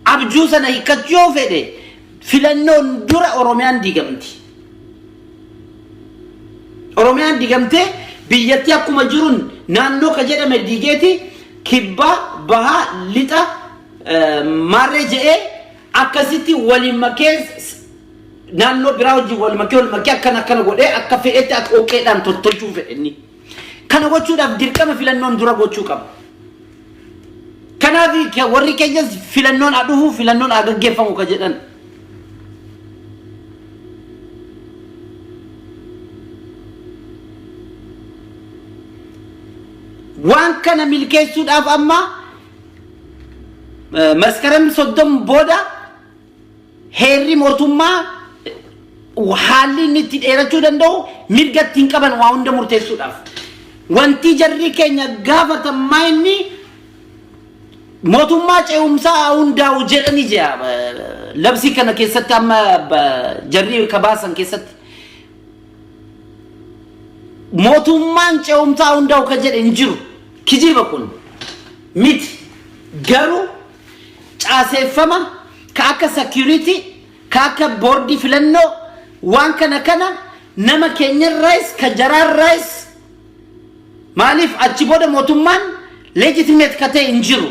abjuu sana hiikkachuu yoo fedhe, filannoon dura Oromiyaan diigamti. Oromiyaan diigamtee biyyattii akkuma jiruun naannoo ka jedhame diigeeti kibbaa, bahaa, lixa, maarree je'ee akkasitti waliin makee, naannoo biraa wajjin wal makee, wal makee, akkana akkana godhee akka fedhetti akka dhoqqeedhaan tottolchuu fedhe inni. Kana gochuudhaaf dirqama filannoon dura gochuu qaba. Kanaaf warri keenyas filannoon haa dhufu, filannoon haa gaggeeffamu ka jedhan. Waan kana milkeessuudhaaf amma Maskaram 30 booda heerri mootummaa haalli inni itti dheerachuu danda'u mirga ittiin qaban waa hunda murteessuudhaaf. Wanti jarri keenya gaafatan maa inni mootummaa ce'umsaa hundaa'u jedhani jea labsii kana keessatti, amma jarri ka baasan keessatti. Mootummaan ce'umsaa hundaa'u ka jedhe hin jiru. Kijiba kun miti. Garuu caaseeffama ka akka security, ka akka boordii filannoo, waan kana kana nama keenyarraayis ka jaraarraayis, maaliif achi booda mootummaan legitimate ka ta'e hin jiru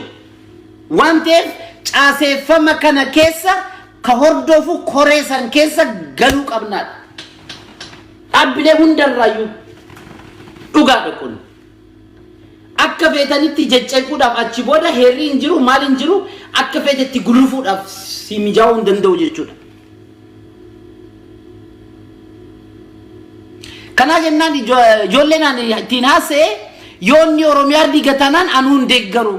waan ta'eef, caaseeffama kana keessa ka hordofu koree san keessa galuu qabnaadha. Dhaabbilee hundarraayyuu dhugaadha kun. Akka feetanitti jecceequudhaaf achi booda heerri hin jiru, maal hin jiru, akka feetetti gulufuudhaaf si mijaa'uu hin danda'u jechuudha. Kanaa jennaan ijoolleen ani ittiin haasa'e, yoo inni Oromiyaa diiga taanaan anuu hin deeggaru.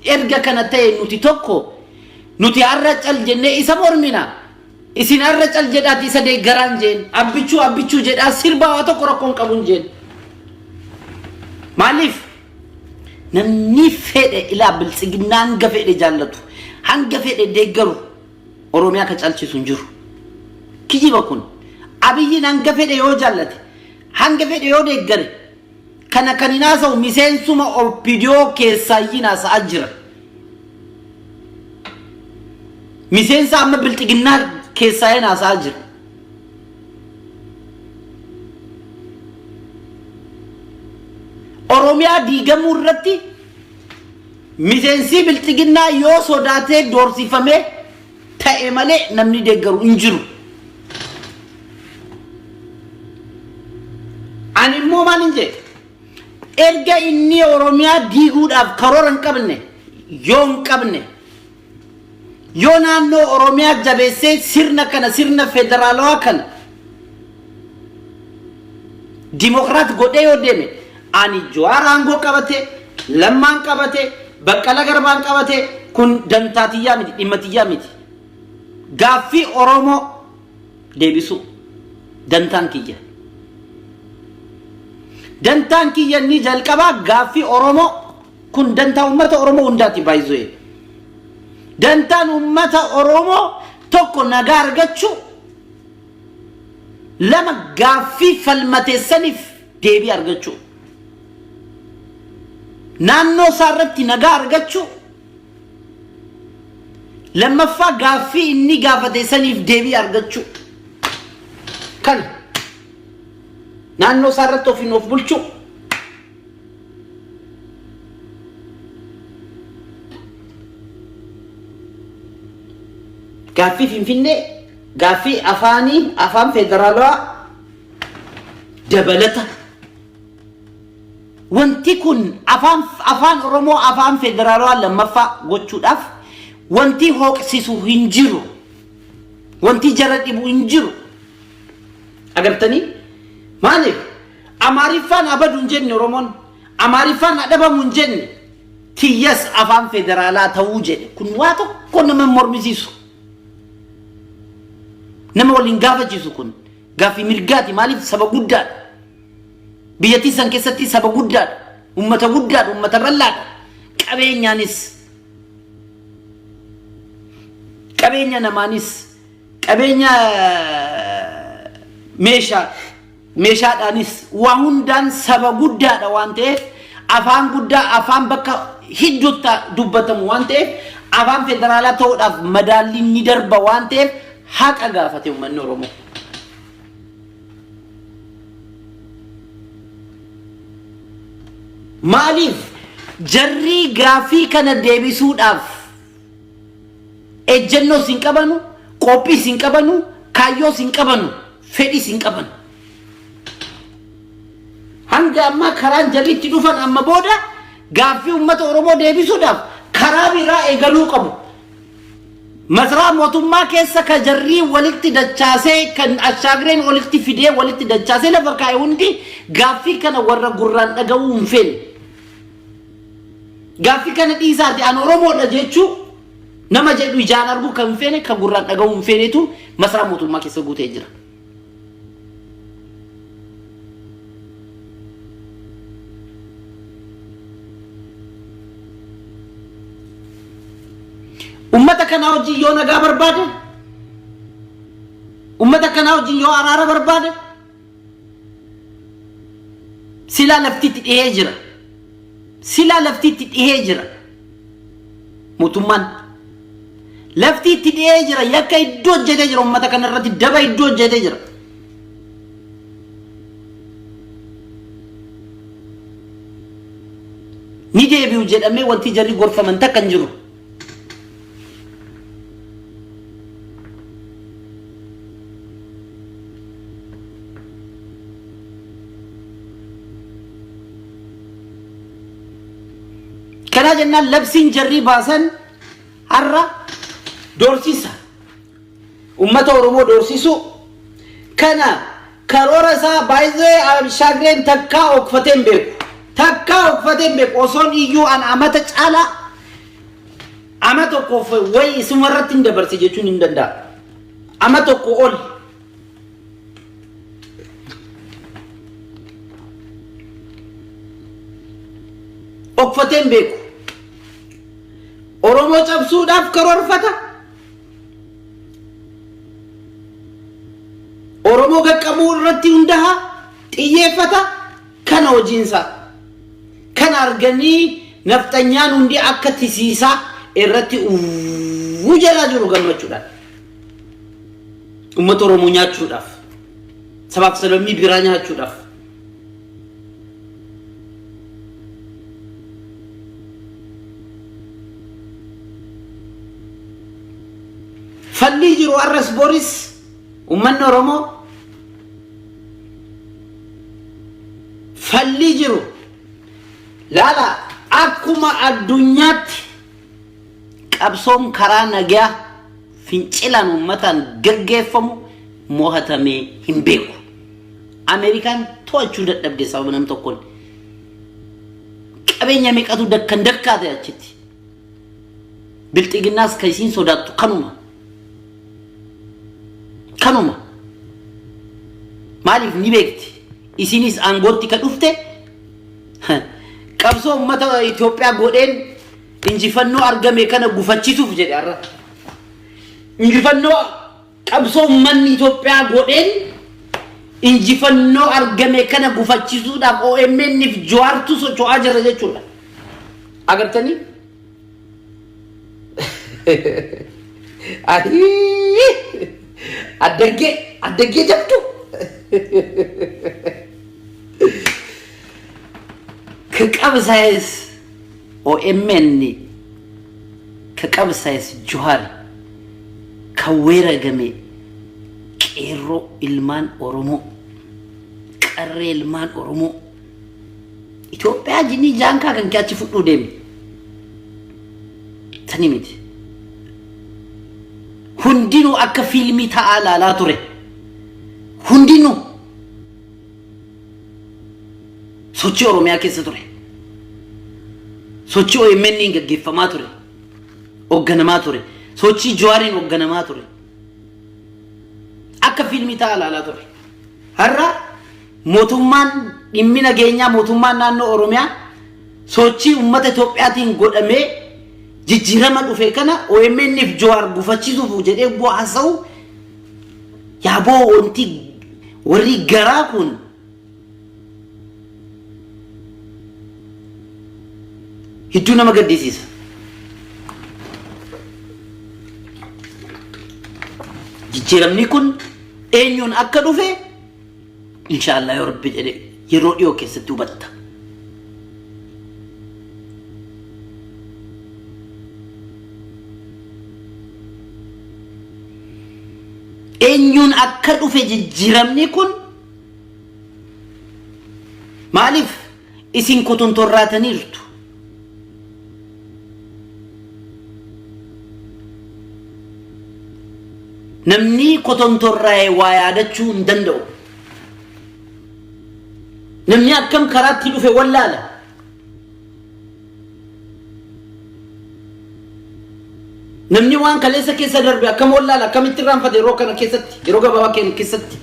Erga kana ta'e nuti tokko, nuti har'a cal jennee isa mormina. Isin har'a cal jedhaati isa deeggaraan jeen. Abbichuu abbichuu jedhaa sirbaa, waa tokko rakkoon qabuun jeen. Maaliif? Namni fedhe ilaa Biltsiginnaa hanga fedhe jaallatu, hanga fedhe deeggaru, Oromiyaa ka caalchisu hin jiru. Kijiba kun. Abiyyiin hanga fedhe yoo jaallate, hanga fedhe yoo deeggare, kana kan hin haasa'u miseensuma OPDO keessaayyii haasa'aa jira. Miseensa amma Bilxiginnaa keessaa hin haasa'aa jira. Oromiyaa diigamuu irratti miseensi Bilxiginnaa yoo sodaatee doorsifamee ta'e malee namni deeggaru hin jiru. Ani immoo maal hin jedhe? Erga inni Oromiyaa diiguudhaaf karoora hin qabne, yoo hin qabne, yoo naannoo Oromiyaa jabeessee sirna kana, sirna federaalawaa kana dimokiraat godhee yoo deeme, ani Jawaar aangoo qabate, Lammaan qabate, Baqqala Garbaan qabate, kun dantaa tiyyaa miti, dhimma tiyyaa miti. Gaaffii Oromoo deebisuu dantaan kiyya. Dantaan kiyya inni jalqabaa gaaffii Oromoo kun dantaa uummata Oromoo hundaati baay'isee. Dantaan uummata Oromoo tokko nagaa argachuu, lama gaaffii falmateessaniif deebii argachuu. Naannoo isaa irratti nagaa argachuu, lammaffaa gaaffii inni gaafate saniif deebii argachuu. Kana naannoo isaa irratti ofiin of bulchuu. Gaaffii Finfinnee, gaaffii afaanii, afaan federaalawaa dabalata. Wanti kun afaan Oromoo afaan federaalawaa lammaffaa gochuudhaaf wanti hooqsisu hin jiru. Wanti jara dhibu hin jiru. Agartanii? Maaliif? Amaariffaan abadu hin jenne Oromoon. Amaariffaan adhabamu hin jenne. Kiyyas afaan federaalaa ta'uu jedhe. Kun waa tokko nama mormisiisu. Nama waliin gaafachiisu kun. Gaaffii mirgaati. Maaliif? Saba guddaadha. Biyyattii san keessatti saba guddaadha. Uummata guddaadha. Uummata bal'aadha. Qabeenyaanis qabeenya namaanis qabeenya meeshaa meeshaadhaanis waa hundaan saba guddaadha waan ta'eef afaan guddaa afaan bakka hidduutti dubbatamu waan ta'eef afaan federaalaa ta'uudhaaf madaalliin ni darba waan ta'eef haqa gaafate uummanni Oromoo. Maaliif jarrii gaaffii kana deebisuudhaaf ejjennoos hin qabanu, qophiis hin qabanu, kaayyoos hin qabanu, fedhiis hin qabanu. Hanga ammaa karaan jarri itti dhufan amma booda gaaffii uummata Oromoo deebisuudhaaf karaa biraa eegaluu qabu. Masaraa mootummaa keessa ka jarrii walitti dachaasee kan Ashaagreen walitti fidee walitti dachaasee lafa kaa'e hundi gaaffii kana warra gurraan dhaga'uu hin feene. Gaaffii kana dhiisaati an Oromoodha jechuu nama jedhu ijaan arguu kan hin feene kan gurraan dhaga'uu hin feenetu masaraa mootummaa keessa guutee jira. Ummata kanaa wajjin yoo nagaa barbaade, ummata kanaa wajjin yoo araara barbaade, silaa lafti itti dhihee jira. Silaa lafti itti dhihee jira. Mootummaan lafti itti dhihee jira. Yakka iddoo hojjetee jira ummata kana irratti daba iddoo hojjetee jira. Ni deebi'u jedhamee wanti jarri gorfaman takka hin jiru. Kanaa jennaan labsiin jarrii baasan har'a doorsisa. Ummata Oromoo doorsisuu kana karoora isaa baay'ee Abshaagreen takkaa okfatee hin beeku. Takkaa okfatee hin beeku. Osoon iyyuu an amata caalaa ama tokkoof wayi isuma irratti hin dabarse jechuun hin danda'a. Ama tokko ol. Okfatee hin beeku. Oromoo cabsuudhaaf karoorfata. Oromoo qaqqabuu irratti hundaha xiyyeeffata kana hojiinsaa. Kana arganii nafxanyaan hundi akka tisiisaa irratti uwwuu jalaa jiru gammachuudhaan. Uummata Oromoo nyaachuudhaaf. Sabaaf sablammii biraa nyaachuudhaaf. Fallii jiru arras boris uummanni Oromoo fallii jiru laala akkuma addunyaatti qabsoon karaa nagaa fincilaan uummataan gaggeeffamu mo'atamee hin beeku. Ameerikaan to'achuu dadhabde sababa nam tokkoon. Qabeenya meeqatu dakkan dakkaa ta'e achitti. Bilxiginnaas kan isiin sodaattu kanuma. Kanuma. Maaliif ni beekti? Isinis aangootti ka dhufte qabsoo uummata Itoophiyaa godheen injifannoo argame kana gufachisuuf jedhe har'a. Injifannoo qabsoo uummanni Itoophiyaa godheen injifannoo argame kana gufachisuudhaaf OMN fi Jawaartu socho'aa jira jechuudha. Agartanii? Ahii! Addaggee addaggee jabdu. Ka qabsaa'es OMN ka qabsaa'es Juhaar ka weeragame qeerroo ilmaan Oromoo qarree ilmaan Oromoo Itoophiyaa jinnii jaankaa kan kee achi fudhuu deemi. Sanii miti. Hundinuu akka fiilmii ta'aa laalaa ture. Hundinuu sochii Oromiyaa keessa ture. Sochii OMN gaggeeffamaa ture. Hoogganamaa ture. Sochii Jawaariin hoogganamaa ture. Akka fiilmii ta'aa laalaa ture. Har'a mootummaan Dhimmi nageenyaa mootummaan naannoo Oromiyaa sochii uummata Itoophiyaatiin godhamee jijjiirama dhufe kana OMN fi Jawaar gufachiisuuf jedhee bu'aa haasa'u yaaboo wanti warri garaa kun hedduu nama gaddisiisa. Jijjiiramni kun eenyuun akka dhufe inshaallah yoo rabbi jedhe yeroo dhiyoo keessatti hubatta. Eenyuun akka dhufe jijjiiramni kun maaliif isin kotontorraataniirtu? Namni kotontorraa'e waa yaadachuu hin danda'u. Namni akkam karaatti dhufe wallaala. Namni waan kaleessa keessa darbe akkam wallaala akkamitti irraanfate yeroo kana keessatti yeroo gabaabaa keenya keessatti.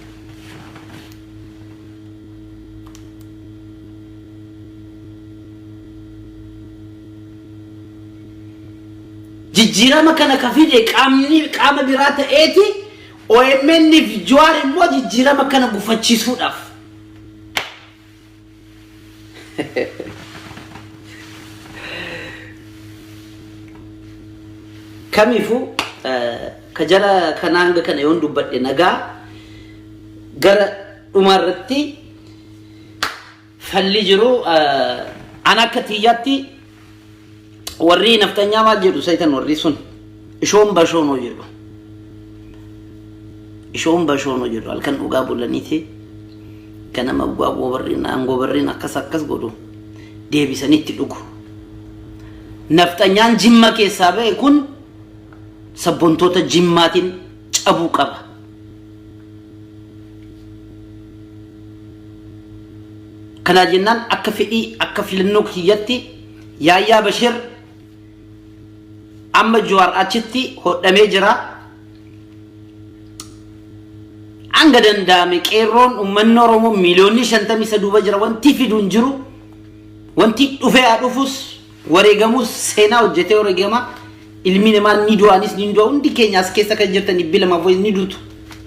Jijjiirama kana ka fide qaamni qaama biraa ta'eeti OMN fi Jawaar immoo jijjiirama kana gufachiisuudhaaf. Kamiifuu ka jara kanaa hanga kana yoon dubbadhe nagaa gara dhumaa irratti falli jiru an akka tiyyaatti warri naftanyaa maal jedhu saytan warri sun ishoon bashoonoo jedhu ishoon bashoonoo jedhu halkan dhugaa bulaniiti ganama bu'aa goobarriin aangoobarriin akkas akkas godhu deebisanitti dhugu. Nafxanyaan Jimma keessaa ba'e kun sabbontoota Jimmaatiin cabuu qaba. Kanaa jennaan akka fedhii akka filannoo kiyyatti Yaayyaa Bashir amma Jawaar achitti hodhamee jira. Hanga danda'ame qeerroon uummanni Oromoo miiliyoonni 50 isa duuba jira wanti fidu hin jiru. Wanti dhufee haa dhufus wareegamus seenaa hojjetee wareegama. Ilmi namaa ni du'anis ni du'a hundi keenya as keessa kan jirtan dhibbi lamaaf wayii ni duutu.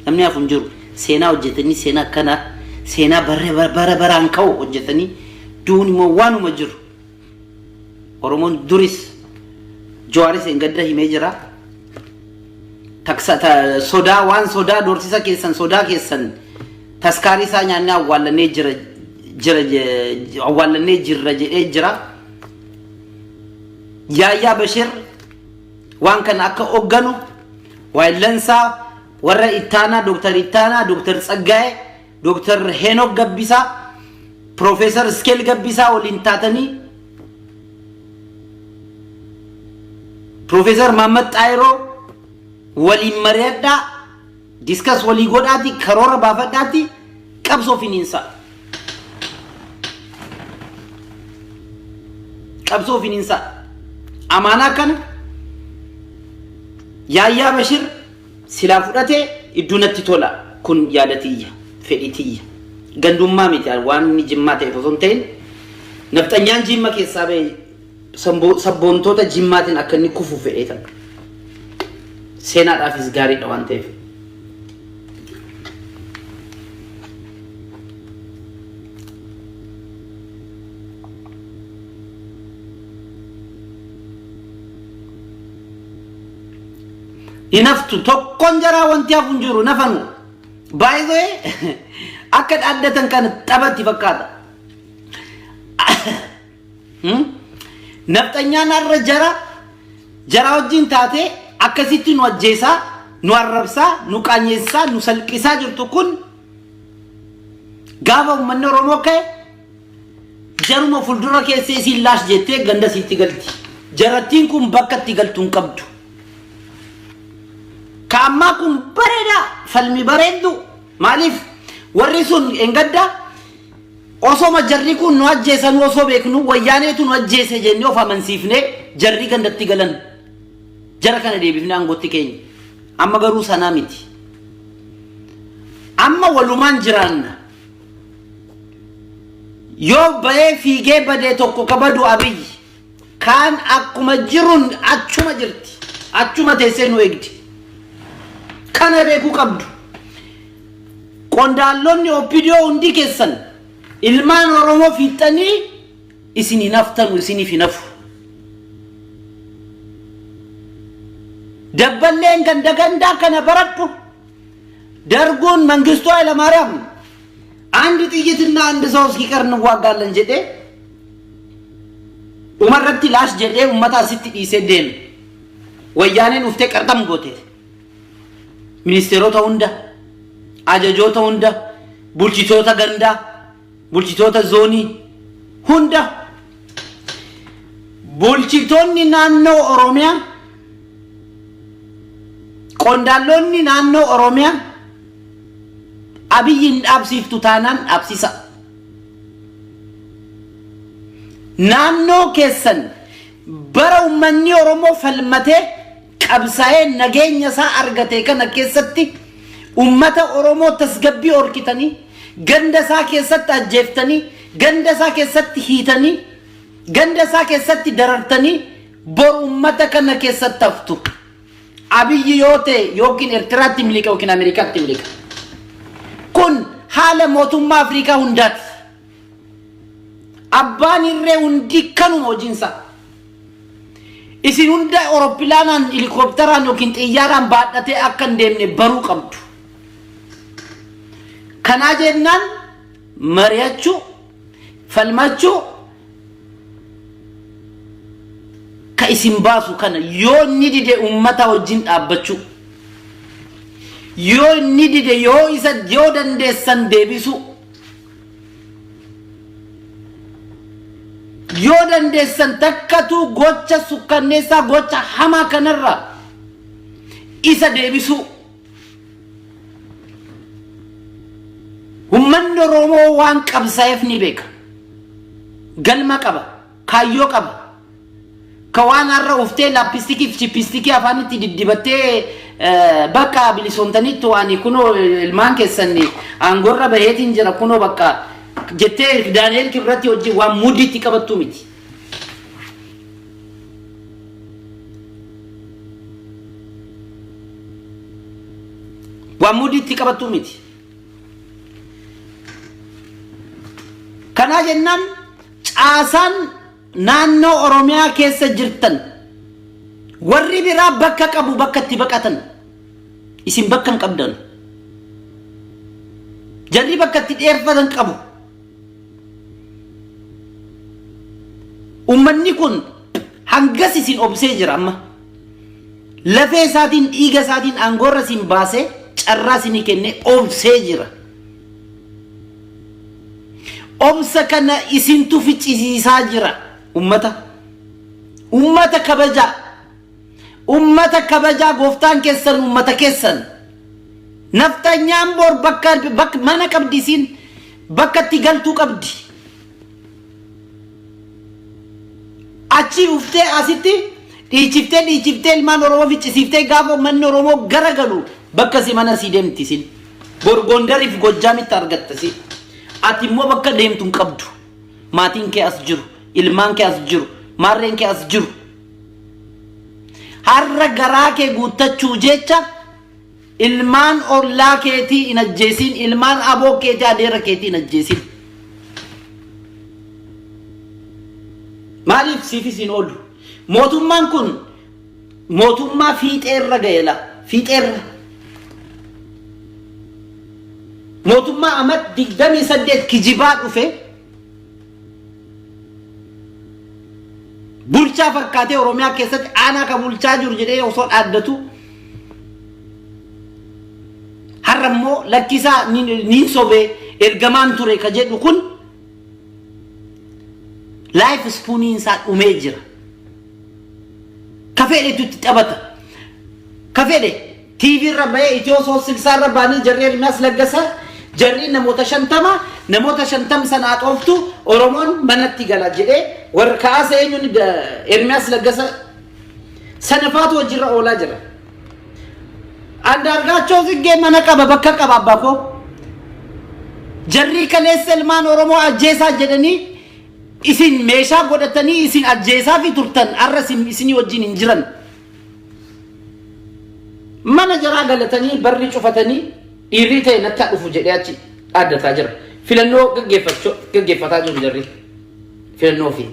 Namni hafu hin jiru. Seenaa hojjetanii seenaa akkanaa seenaa bara bara baraan ka'u hojjetanii du'uun immoo waanuma jiru. Oromoon duris Jawaaris engadda himee jira. Taksa ta, sodaa waan sodaa doorsisa keessan sodaa keessan taskaarii isaa nyaannee awwaallannee jira jira awwaallannee jirra jedhee jira. Yaayyaa Bashir waan kana akka hogganu waayillansaa warra ittaanaa Dooktar Ittaanaa Dooktar Tsaggaayee Dooktar Heenok Gabbisaa Piroofeesar Iskeel Gabbisaa waliin taatanii Piroofeesar Mahammad Xaayiroo waliin mari'adhaa diskas walii godhaati karoora baafadhaati qabsoo finiinsaa. Qabsoo finiinsaa. Amaanaa kana Yaayyaa Bashir silaa fudhatee iddoo natti tola kun yaada tiyya fedhii tiyya gandummaa miti waan inni jimmaa ta'eef osoo hin ta'in nafxanyaan jimma keessaa ba'e sabboontoota jimmaatiin akka inni kufu fedhee tan seenaadhaafis gaariidha waan ta'eef. Hin haftu tokkoon jaraa wanti hafu hin jiru nafanu. Baay'ee akka dhaaddatan kana taphatti fakkaata. Nafxanyaan har'a jara jara wajjin taatee akkasitti nu ajjeesaa, nu arrabsaa, nu qaanyeessaa, nu salphisaa jirtu kun gaafa uummanni Oromoo ka'e Jaruma fuldura keessee isiin laash jettee ganda isiitti galti. Jarattiin kun bakka itti galtu hin qabdu. Ka ammaa kun bareedaa falmi bareeddu maaliif warri sun engadda osoma jarri kun nu ajjeesanuu osoo beeknu wayyaaneetu nu ajjeese jennee of amansiifnee jarri gandatti galan jara kana deebifnee aangootti keenya. Amma garuu sanaa miti. Amma walumaan jiraanna. Yoo bahee fiigee badee tokko ka badu Abiyyi. Kaan akkuma jiruun achuma jirti. Achuma teessee nu eegdi. Kana beekuu qabdu. Qondaallonni OPDO hundi keessan ilmaan Oromoo fiixxanii isin hin haftanu isiniif hin hafu. Dabballeen ganda gandaa kana baradhu. Darguun Mangistuu Hayilamaariyaam አንድ ጥይትና አንድ ሰው እስኪቀር እንዋጋለን jedhee dhumarratti laash jedhee uummata asitti dhiisee deeme. Wayyaaneen dhuftee qarxam goote. Ministeerota hunda, ajajoota hunda, bulchitoota gandaa, bulchitoota zoonii hunda. Bulchitoonni naannoo Oromiyaa, qondaalonni naannoo Oromiyaa Abiyyi hin dhaabsiiftu taanaan dhaabsisa. Naannoo keessan bara uummanni Oromoo falmatee qabsaa'ee nageenya isaa argate kana keessatti uummata Oromoo tasgabbii horkitanii ganda isaa keessatti ajjeeftanii ganda isaa keessatti hiitanii ganda isaa keessatti darartanii bor uummata kana keessatti haftu. Abiyyi yoo ta'e yookiin Eertiraatti miliqa yookiin Ameerikaatti miliqa. Kun haala mootummaa Afrikaa hundaati. Abbaan irree hundi kanuma hojiinsa. Isin hunda awurooppilaanaan, helikoophteraan yookiin xiyyaaraan baadhatee akka hin deemne baruu qabdu. Kanaa jennaan mari'achuu, falmachuu ka isin baasu kana yoo inni dide uummata wajjin dhaabbachuu. Yoo inni dide yoo isa yoo dandeessan deebisuu. Yoo dandeessan takkatu gocha sukkanneessaa gocha hamaa kanarra isa deebisuu. Uummanni Oromoo waan qabsaa'eef ni beeka. Galma qaba. Kaayyoo qaba. Ka waan har'a uftee laapistikii fi chippistikii afaanitti diddibattee bakka bilisoomtanitti waan kunoo ilmaan keessan aangorra baheetiin jira kunoo bakka jettee Daani'eel Kibratti wajjin waan mudiitti qabattu miti. Waan mudiitti qabattu miti. Kanaa jennaan caasaan naannoo Oromiyaa keessa jirtan warri biraa bakka qabu bakka itti baqatan isin bakka hin qabdan. Jarri bakka itti dheerfatan qabu. Uummanni kun hangas isin obsee jira amma. Lafee isaatiin dhiiga isaatiin aangoorra isin baasee carraa isinii kennee obsee jira. Obsa kana isintu ficcisiisaa jira ummata. Ummata kabajaa. Ummata kabajaa gooftaan keessan ummata keessan. Nafxanyaan bor bakka bakka mana qabdi isiin bakka itti galtuu qabdi. Achii uftee asitti dhiichiftee dhiichiftee ilmaan Oromoo ficcisiiftee gaafa uummanni Oromoo garagalu bakka si mana sii deemti isin. Bor Gondariif Gojjaamitti argatta si. Ati immoo bakka deemtu hin qabdu. Maatiin kee as jiru, ilmaan kee as jiru, maarreen kee as jiru. Har'a garaa kee guuttachuu jecha ilmaan ollaa keetii hin ajjeesin, ilmaan aboo keetii adeera keetii hin ajjeesin. Maaliif siifis hin oolu? Mootummaan kun mootummaa fiixeerra ga'eela. Fiixeerra. Mootummaa amat 28 kijibaa dhufe bulchaa fakkaatee Oromiyaa keessatti aanaa ka bulchaa jiru jedhee osoo dhaaddatu har'a immoo lakkisaa niin sobee ergamaan ture ka jedhu kun laayif ispuuniin isaa dhumee jira. Ka fedhetu itti taphata. Ka fedhe TV irra bahee Itiyoo soos silsaa irra bahanii jarri Ermiyaas Laggasaa jarri namoota 50 namoota 50 sana axooftu Oromoon manatti gala jedhee warra kaasa eenyuun Ermiyaas Laggasa sana faatu hojiirra oolaa jira. Andaargaachoo Tsiggee mana qaba bakka qaba abbaa koo. Jarri kaleessa ilmaan Oromoo ajjeesaa jedhanii isin meeshaa godhatanii isin ajjeesaa fi turtan har'a isinii wajjin hin jiran. Mana jaraa galatanii barri cufatanii dhiirri ta'e natti haa dhufu jedhee achi dhaaddataa jira. Filannoo gaggeeffataa jiru jarri. Filannoo fi.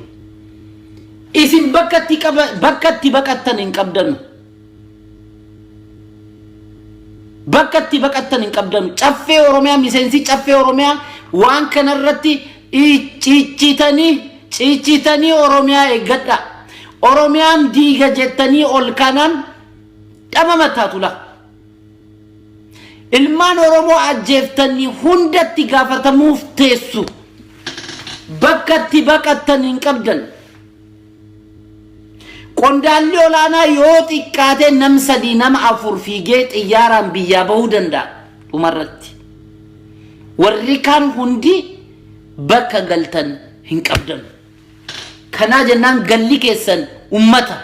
Isin bakka itti qaba bakka itti baqattan hin qabdanu. Bakka itti baqattan hin qabdanu. Caffee Oromiyaa miseensi caffee Oromiyaa waan kanarratti ciccitanii ciccitanii Oromiyaa eeggadha. Oromiyaan diiga jettanii ol kanaan dhabama taatu laa. Ilmaan Oromoo ajjeeftanii hundatti gaafatamuuf teessu. Bakka itti baqattan hin qabdan. Qondaalli olaanaa yoo xiqqaate nam sadii nama afur fiigee xiyyaaraan biyyaa bahuu danda'a dhumarratti. Warri kaan hundi bakka galtan hin qabdan. Kanaa jennaan galli keessan ummata.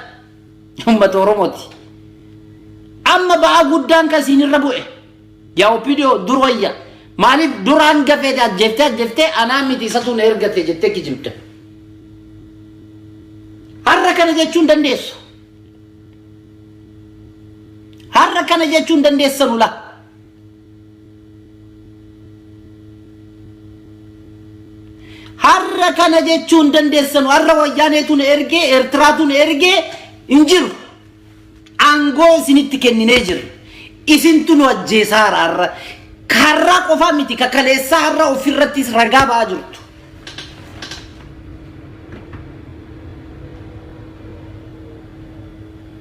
Ummata Oromooti. Amma ba'aa guddaan kan isin irra bu'e. Yaa OPDO dur wayya. Maaliif duraan gafeete ajjeeftee ajjeeftee anaa miti isatu na ergate jettee kijibda. Har'a kana jechuun dandeessu. Har'a kana jechuun dandeessanu laa. Har'a kana jechuun dandeessanu. Har'a wayyaaneetu na ergee Eertiraatu na ergee hin jiru. Aangoo isinitti kenninee jirra. Isintu nu ajjeesaa jira har'a. Har'aa qofaa miti ka kaleessaa har'a ofirrattis ragaa ba'aa jirtu.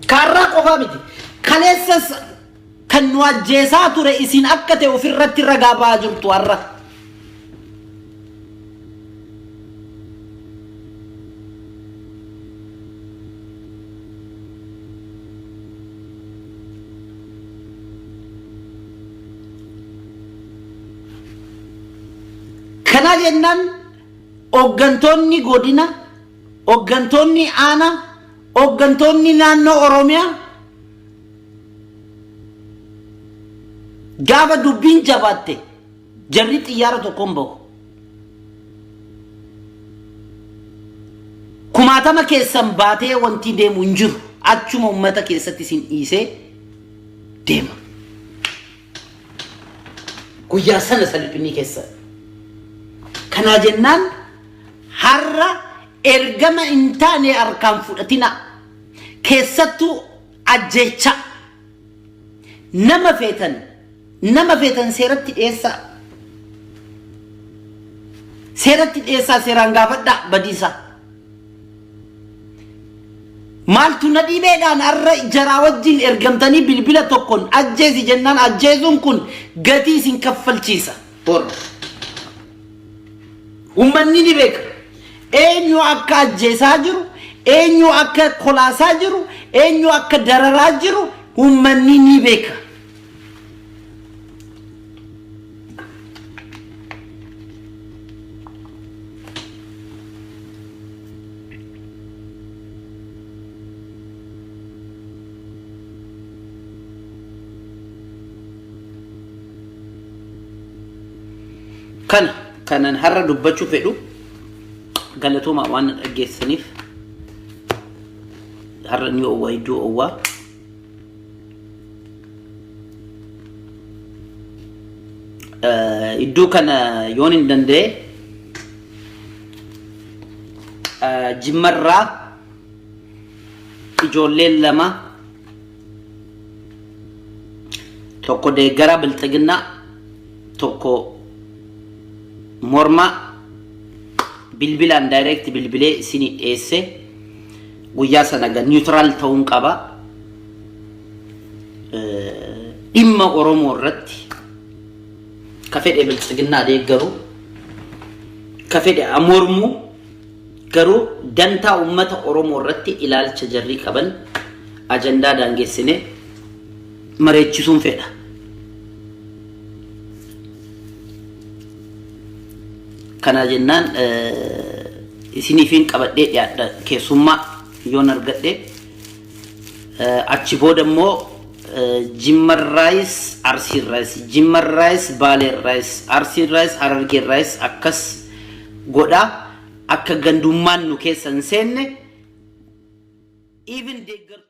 Ka har'aa qofaa miti. Kaleessas kan nu ajjeesaa ture isin akka ta'e ofirratti ragaa ba'aa jirtu har'a. Kanaa jennaan hooggantoonni godina, hooggantoonni aanaa, hooggantoonni naannoo Oromiyaa gaafa dubbiin jabaatte jarri xiyyaara tokkoon bahu. Kumaatama keessan baatee wanti deemu hin jiru. Achuma uummata keessatti isin dhiisee deema. Guyyaa sana salphinni keessan. Kanaa jennaan har'a ergama hin taane harkaan fudhatina. Keessattuu ajjeechaa. Nama feetan nama feetan seeratti dhiyeessaa. Seeratti dhiyeessaa seeraan gaafadhaa badiisaa. Maaltu na dhibeedhaan har'a jaraa wajjin ergamtanii bilbila tokkoon ajjeesi jennaan ajjeesuun kun gatii isin kaffalchiisa. Bor. Uummanni ni beeka. Eenyu akka ajjeesaa jiru, eenyu akka kolaasaa jiru, eenyu akka dararaa jiru uummanni ni beeka. Kana kanan har'a dubbachuu fedhu galatoomaa waan na dhaggeessaniif har'a ni owwaa iddoo owwaa. Iddoo kana yoon hin danda'e jimmarraa ijoolleen lama tokko deeggaraa bilxiginnaa tokko mormaa bilbilaan direct bilbilee isinii dhiyeesse guyyaa sana ga neutral ta'uun qaba. Dhimma Oromoo irratti ka fedhe bilxiginnaa deeggaru ka fedhe mormu garuu dantaa uummata Oromoo irratti ilaalcha jarrii qaban ajandaa daangessine mareechisuun fedha. Kana jennaan isiniifin qabadhee dhiyaadha keessummaa yoon argadhe. Achi booda immoo Jimmarraayis Arsiirraayis, Jimmarraayis Baaleerraayis, Arsiirraayis Harargeerraayis akkas godhaa, akka gandummaan nu keessa hin seenne, even deeggartoota.